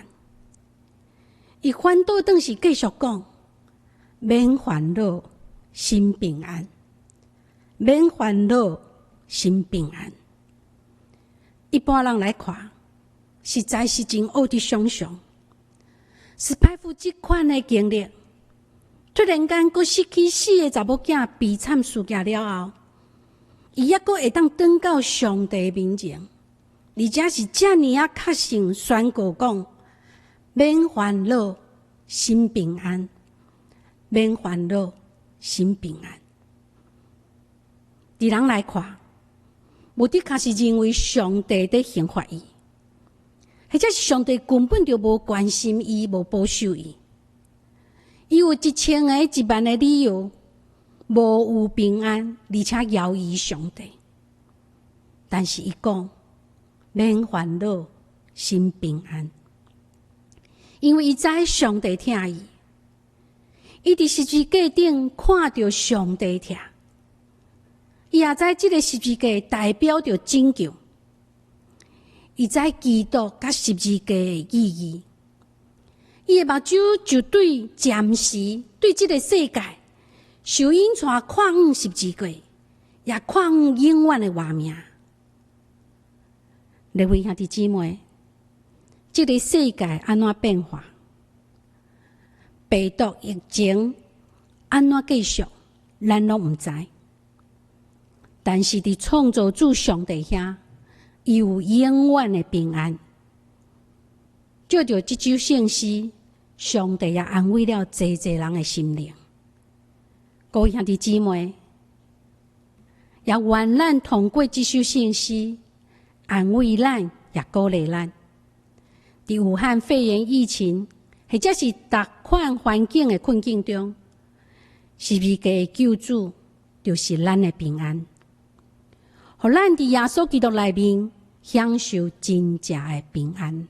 伊反倒轉是繼續講：免煩惱，心平安；免煩惱，心平安。一般人來看，實在是真僫得想像。史派夫這款的經歷，突然間閣失去四个查某囝悲慘事件了後，伊猶閣會當轉到上帝面前，而且是遮爾仔確信宣告講：免煩惱，心平安；免煩惱，心平安。佇人來看，無的確是認為上帝佇刑罰伊，或者是上帝根本就無關心伊，無保守伊。伊有一千个、一萬个理由，無有平安，而且猶疑上帝。但是伊講免煩惱，心平安，因為伊知上帝疼伊。伊佇十字架頂看著上帝疼。伊也知這个十字架代表著拯救，伊知基督佮十字架的意義。伊的目睭就對暫時對這个世界受引帶看遠十字架，也看遠永遠的活命。各位兄弟姊妹，這个世界按怎變化？病毒疫情按怎繼續？咱攏毋知。但是佇創造主上帝遐，伊有永遠的平安。藉著這首聖詩，上帝也安慰了濟濟人的心靈。各位兄弟姊妹，也願咱通過這首聖詩，安慰咱，也鼓勵咱。佇武漢肺炎疫情，或者是逐款環境的困境中，十字架的救主就是咱的平安。予咱佇耶穌基督內面享受真正的平安。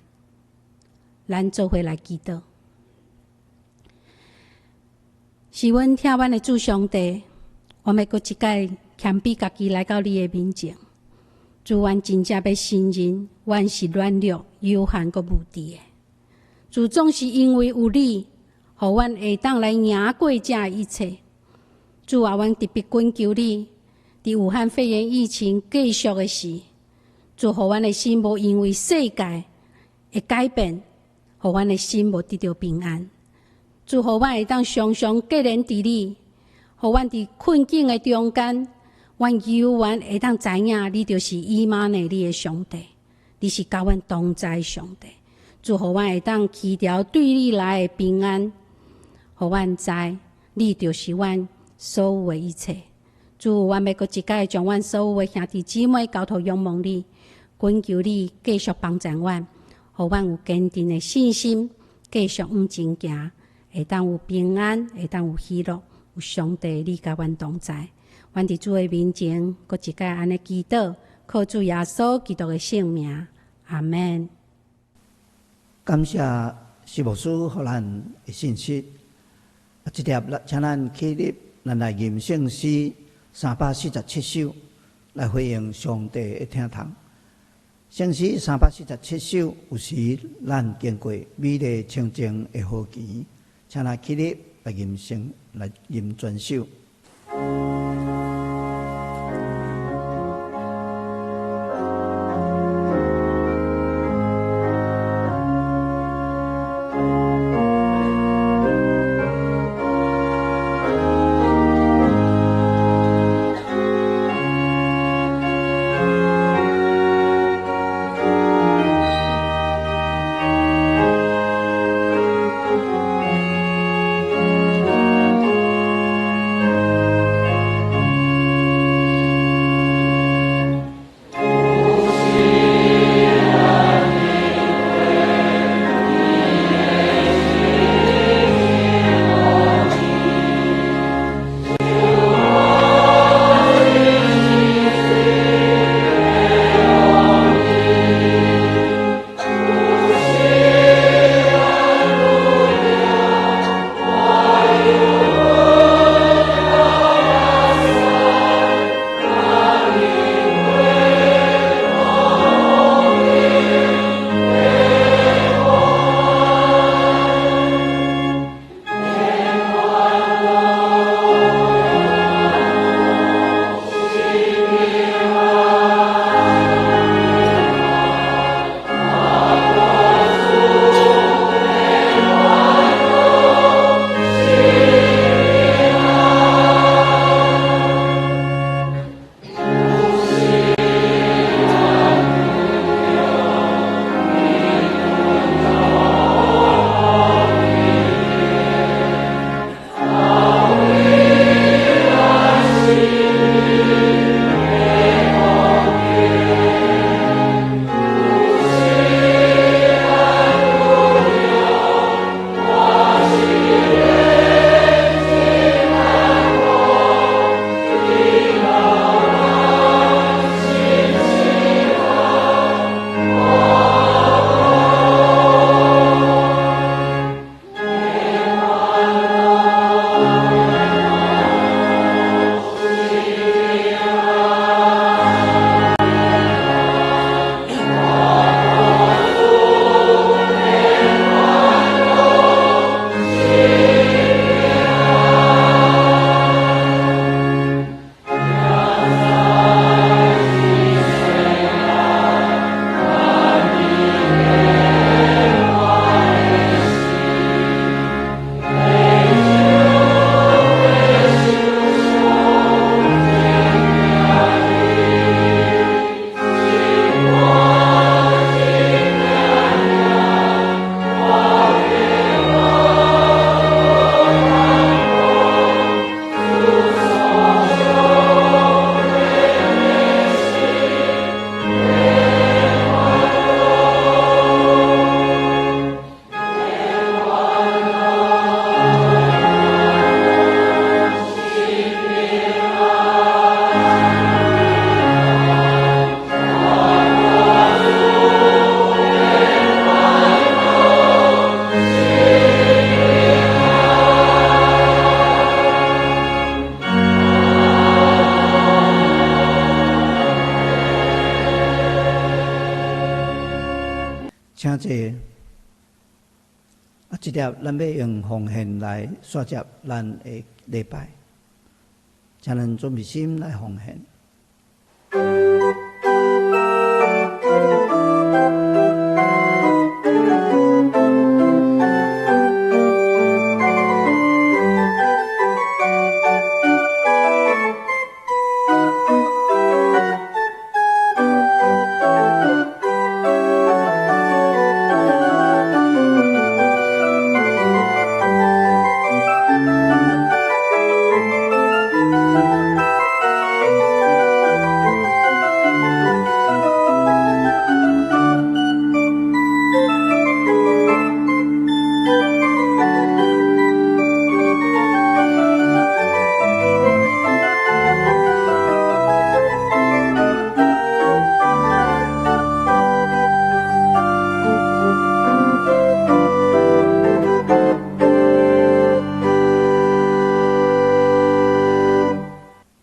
咱做伙來祈禱，是阮疼阮的主上帝，我欲閣一擺謙卑家己來到你的面前。主，阮真正欲承認，阮是軟弱、有限、閣無知的。主總是因為有你，予阮會當來贏過這一切。主啊，阮特別懇求你。佇武漢肺炎疫情繼續的時，主予阮的心無因為世界的改變，予阮的心無得著平安。主予阮會當常常堅連佇你，予阮佇困境的中間，阮猶原會當知影你就是以馬內利的上帝，你是佮阮同在的上帝。主予阮會當持牢對你來的平安，予阮知你就是阮所有的一切。主，阮欲閣一擺將阮所有的兄弟姊妹交託仰望你，懇求你繼續幫助阮，予阮有堅定的信心，繼續向前行，會當有平安，會當有喜樂，有上帝你佮阮同在。阮佇主的面前，閣一擺按呢祈禱，靠主耶穌基督的聖名，阿們。感謝徐牧師予咱的信息，啊，這粒請咱起立，咱來吟聖詩347首來回應上帝的疼痛。聖詩347首，有時咱經過美麗清靜的河墘，請咱起立來吟聖，來吟全首。請坐。啊，這粒咱欲用奉獻來煞接咱的禮拜，請咱準備心來奉獻。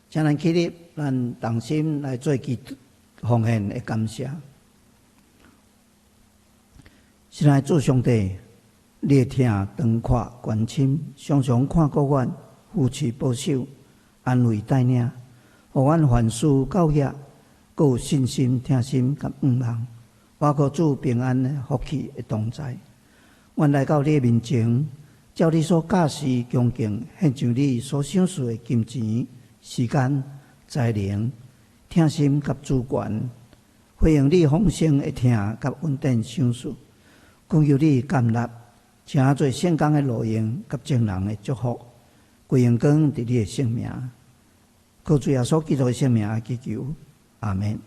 請咱起立，咱同心來做祈奉獻的感謝。親愛主上帝，你的疼長闊關深，常常看顧阮，扶持保守，安慰帶領，予阮凡事到額，閣有信心、聽心佮向望，倚靠主平安的福氣的同在。阮來到你的面前，照你所教示恭敬獻上你所賞賜的金錢、時間、才能、疼心佮主權，回應你豐盛的疼佮恩典賞賜，懇求你甘納，成做聖工的路用佮眾人的祝福，歸榮光佇你的聖名，靠主耶穌基督的聖名祈求，阿們。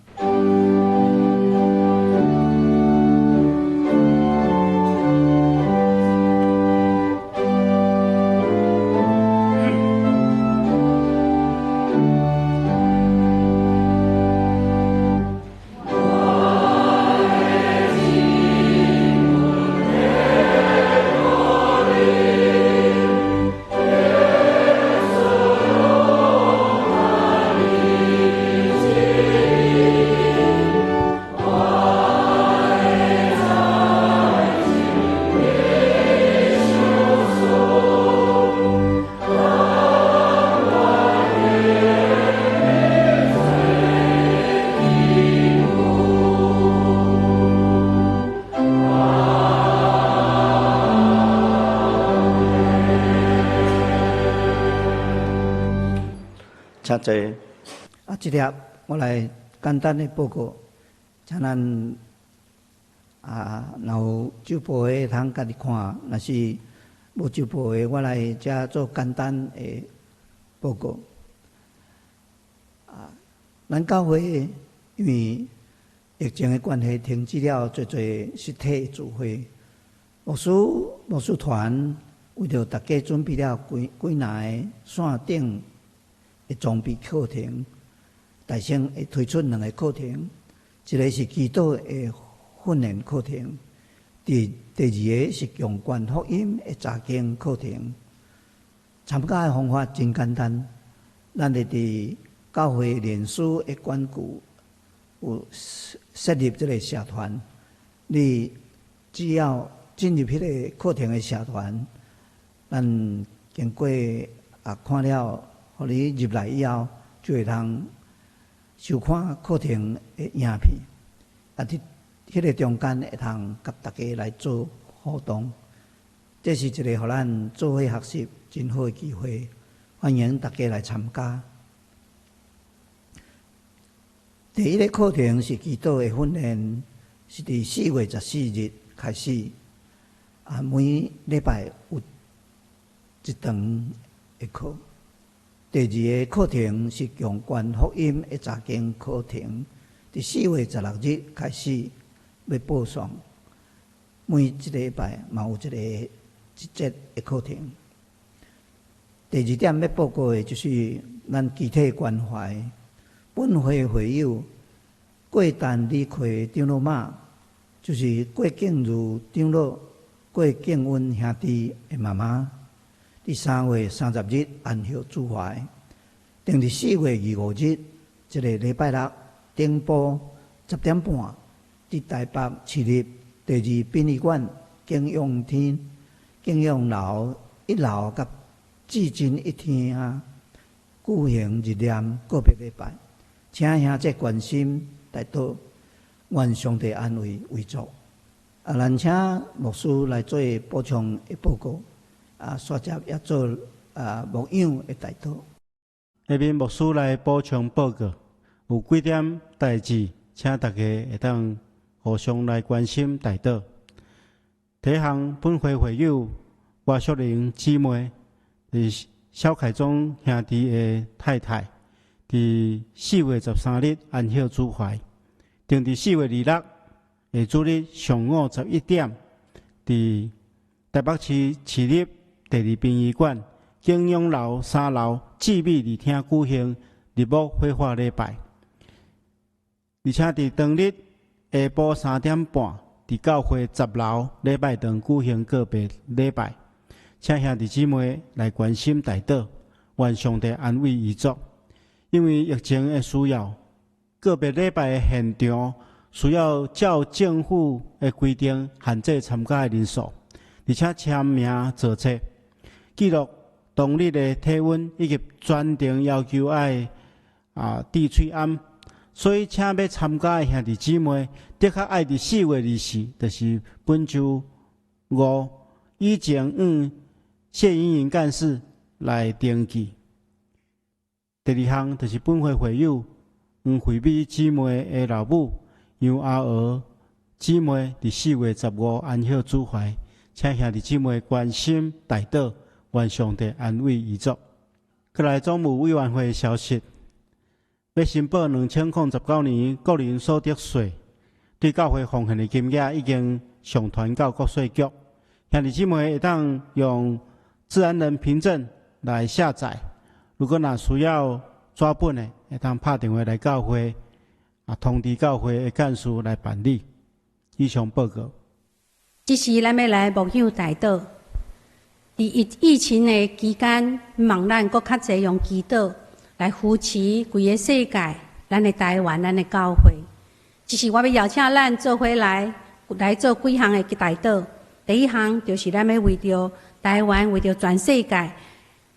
請坐。啊，這粒我來簡單的報告，請咱啊，若有周報的通家己看，若是無周報的，我來遮做簡單的報告。啊，咱教會因為疫情的關係，停止了濟濟實體聚會，牧師團為著大家準備了幾幾若个線頂的裝備課程，大聖會推出兩個課程，一個是祈禱的訓練課程，第二個是強權福音的查經課程。參加的方法真簡單，咱會佇教會臉書的管區有設立這個社團，你只要進入彼個課程的社團，咱經過啊看了，予你入來以後，就會通收看課程的影片，啊，佇彼個中間會通佮大家來做互動，這是一個予咱做伙學習真好的機會，歡迎大家來參加。第一个課程是祈禱的訓練，是佇4月14日開始，啊，每禮拜有一堂的課。第二个課程是強權福音的查經課程，佇4月16日開始欲播送，每一個禮拜嘛有一個一節的課程。第二點欲報告的就是咱肢體關懷，本會會友郭陳李奎長老媽，就是郭敬如長老、郭敬恩兄弟的媽媽。佇3月30日安息主懷，定佇4月25日，這个禮拜六頂晡10點半，佇台北市立第二殡仪馆景仰厅、景仰楼一楼佮至真一厅举行日念告别礼拜，请兄弟关心代祷，愿上帝安慰遗族。咱请牧师来做补充的报告，煞接也做牧养的代祷。下面牧师来补充报告，有几点代志，请大家会当互相来关心代祷。第一项，本会会友郭淑玲姊妹，是萧凯忠兄弟的太太，伫4月13日安息主怀，定伫4月26下主日上午11点，伫台北市市立第二殡仪馆景仰楼三楼至美二厅举行日暮火化礼拜，而且伫当日下晡3点半，伫教会10楼礼拜堂举行告别礼拜，请兄弟姊妹来关心代祷，愿上帝安慰遗族。因为疫情的需要，告别礼拜的现场需要照政府的规定限制参加的人数，而且签名造册，记录当日的体温，以及全程要求爱戴喙罨。所以，请欲参加的兄弟姊妹，的确爱伫4月24，就是本周五以前，向谢莹莹干事来登记。第二项就是本会会友黄惠美姊妹的老母杨阿娥姊妹，伫4月15安息主怀，请兄弟姊妹关心代祷，愿上帝安慰遗族。阁来总务委员会消息，欲申报2019年个人所得税，对教会奉献的金额已经上传到国税局。兄弟姊妹会当用自然人凭证来下载。如果若需要纸本的，会当拍电话来教会，通知教会的干事来办理。以上报告。这时咱欲来牧养代祷。伫疫情的期间，望咱阁较济用祈祷来扶持规个世界，咱的台湾，咱的教会。这时我欲邀请咱做伙来做几项的代祷。第一项就是咱欲为著台湾，为著全世界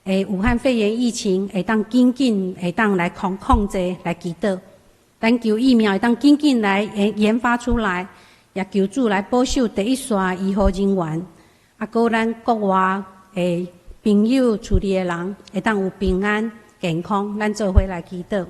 的武汉肺炎疫情会当紧紧会当来控制来祈祷。咱求疫苗会当紧紧来研发出来，也求主来保守第一线医护人员，阁咱国外的朋友、厝里的人会当有平安健康，咱做伙来祈祷。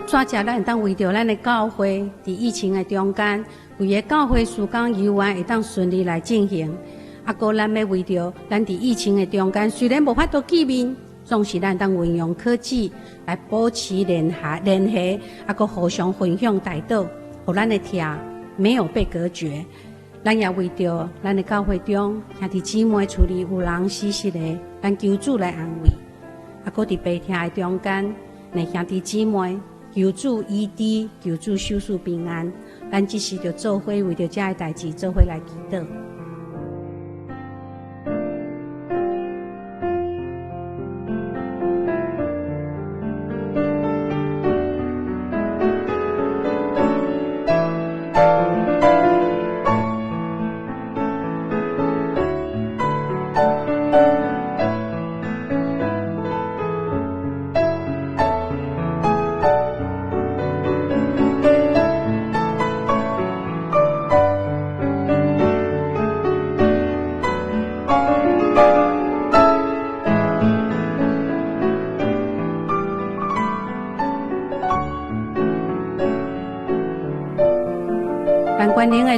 煞食咱会当为著咱的教会，伫疫情的中间，规个教会事工犹原会当顺利来进行。阁咱欲为著咱伫疫情的中间，虽然无法度见面，总是咱会当运用科技来保持联系，阁互相分享代祷，予咱的疼没有被隔绝。咱也为著咱的教会中兄弟姊妹厝里有人死失的，咱求主来安慰。阁伫悲痛的中间，那兄弟姊妹求主医治，求主手术平安。咱这时就做伙为著这个代志做伙来祈祷。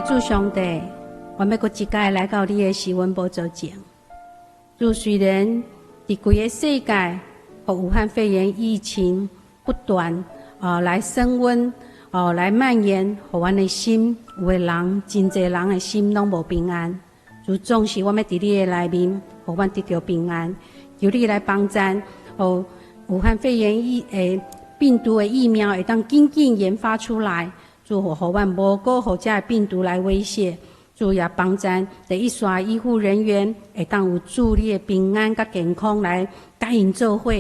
主上帝，阮欲閣一擺來到你的施恩寶座前。主，雖然佇規个世界，予武漢肺炎疫情不斷來升溫，來蔓延，予阮的心，有的人，真濟人的心攏無平安。主，總是阮欲佇你的內面，予阮得著平安。求你來幫贊，予武漢肺炎病毒的疫苗會當緊緊研發出來，主，予阮無閣予這个病毒來威脅。主也幫贊第一線醫護人員會當有主你的平安佮健康來佮𪜶做伙。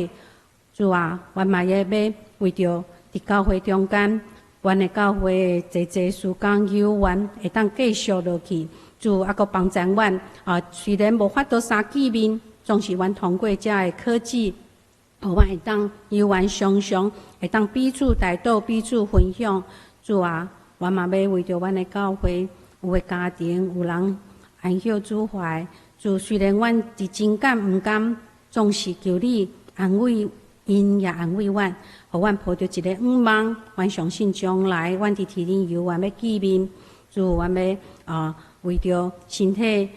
主啊，阮嘛也欲為著佇教會中間，阮的教會的濟濟事工有緣會當繼續落去。主啊，閣幫贊阮啊，雖然無法度相見面，總是阮通過這个科技，予阮會當有緣常常會當彼此代禱、彼此分享。主啊，阮嘛欲為著阮的教會，有的家庭有人安息主懷。主，雖然阮佇情感毋甘，總是求你安慰𪜶，也安慰阮，予阮抱著一个向望。阮相信將來阮佇天頂猶原欲見面。主，阮欲為著身體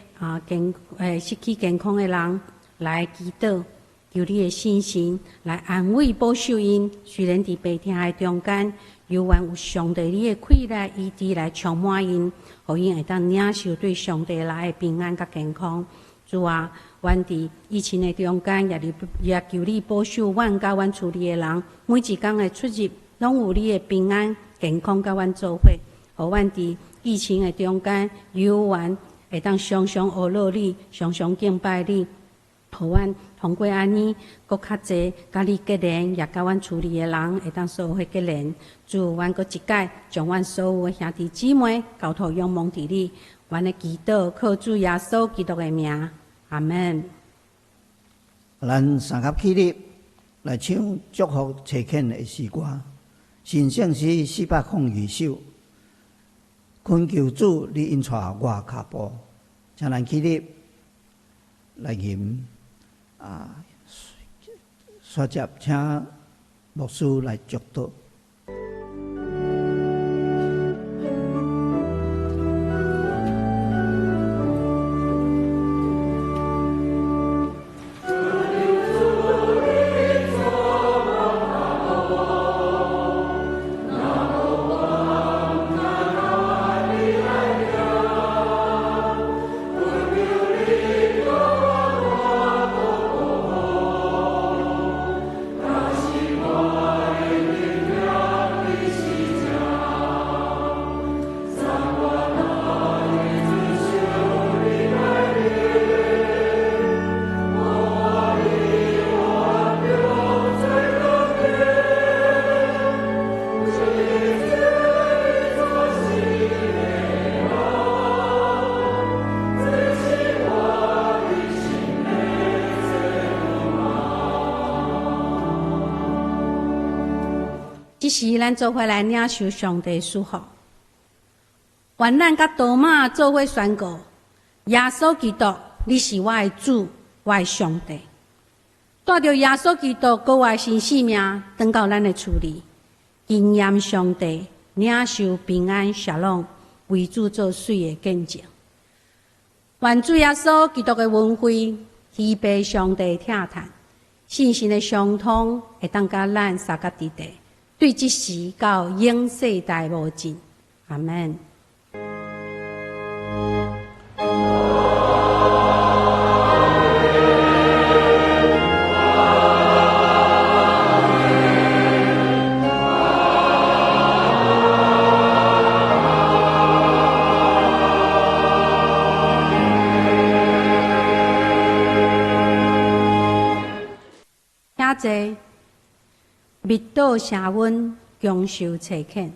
失去健康的人來祈禱，求你的信心來安慰保守𪜶。雖然佇病痛的中間，猶原有上帝你的氣力醫治來充滿𪜶，予𪜶會當領受對上帝來的平安佮健康。主啊，阮佇疫情的中間，也求你保守阮佮阮厝裡的人，每一工的出入，攏有你的平安健康佮阮做伙，予阮佇疫情的中間，猶原會當常常學樂你，常常敬拜你，予阮通過按呢，閣較濟佮你結連，也佮阮厝裡的人會當做伙結連。主，阮閣一擺將阮所有的兄弟姊妹交託仰望佇你，阮的祈禱靠主耶穌基督的名，阿門。咱三合起立來唱祝福差遣的詩歌，神聖詩402首，懇求主你引帶我跤步，請咱起立來吟啊，煞接請牧師來祝禱。這時，咱做伙來領受上帝祝福。願咱佮多瑪做伙宣告：耶穌基督，你是我的主，我的上帝。帶著耶穌基督國外新生命，轉到咱的厝裡，經驗上帝，領受平安、沙龍，為主做水的見證。願主耶穌基督的恩惠，天父上帝疼疼，信心的相通，會當佮咱相佮佇地。對這時到永世代無盡，阿門。兄弟，密道社温，共受差遣。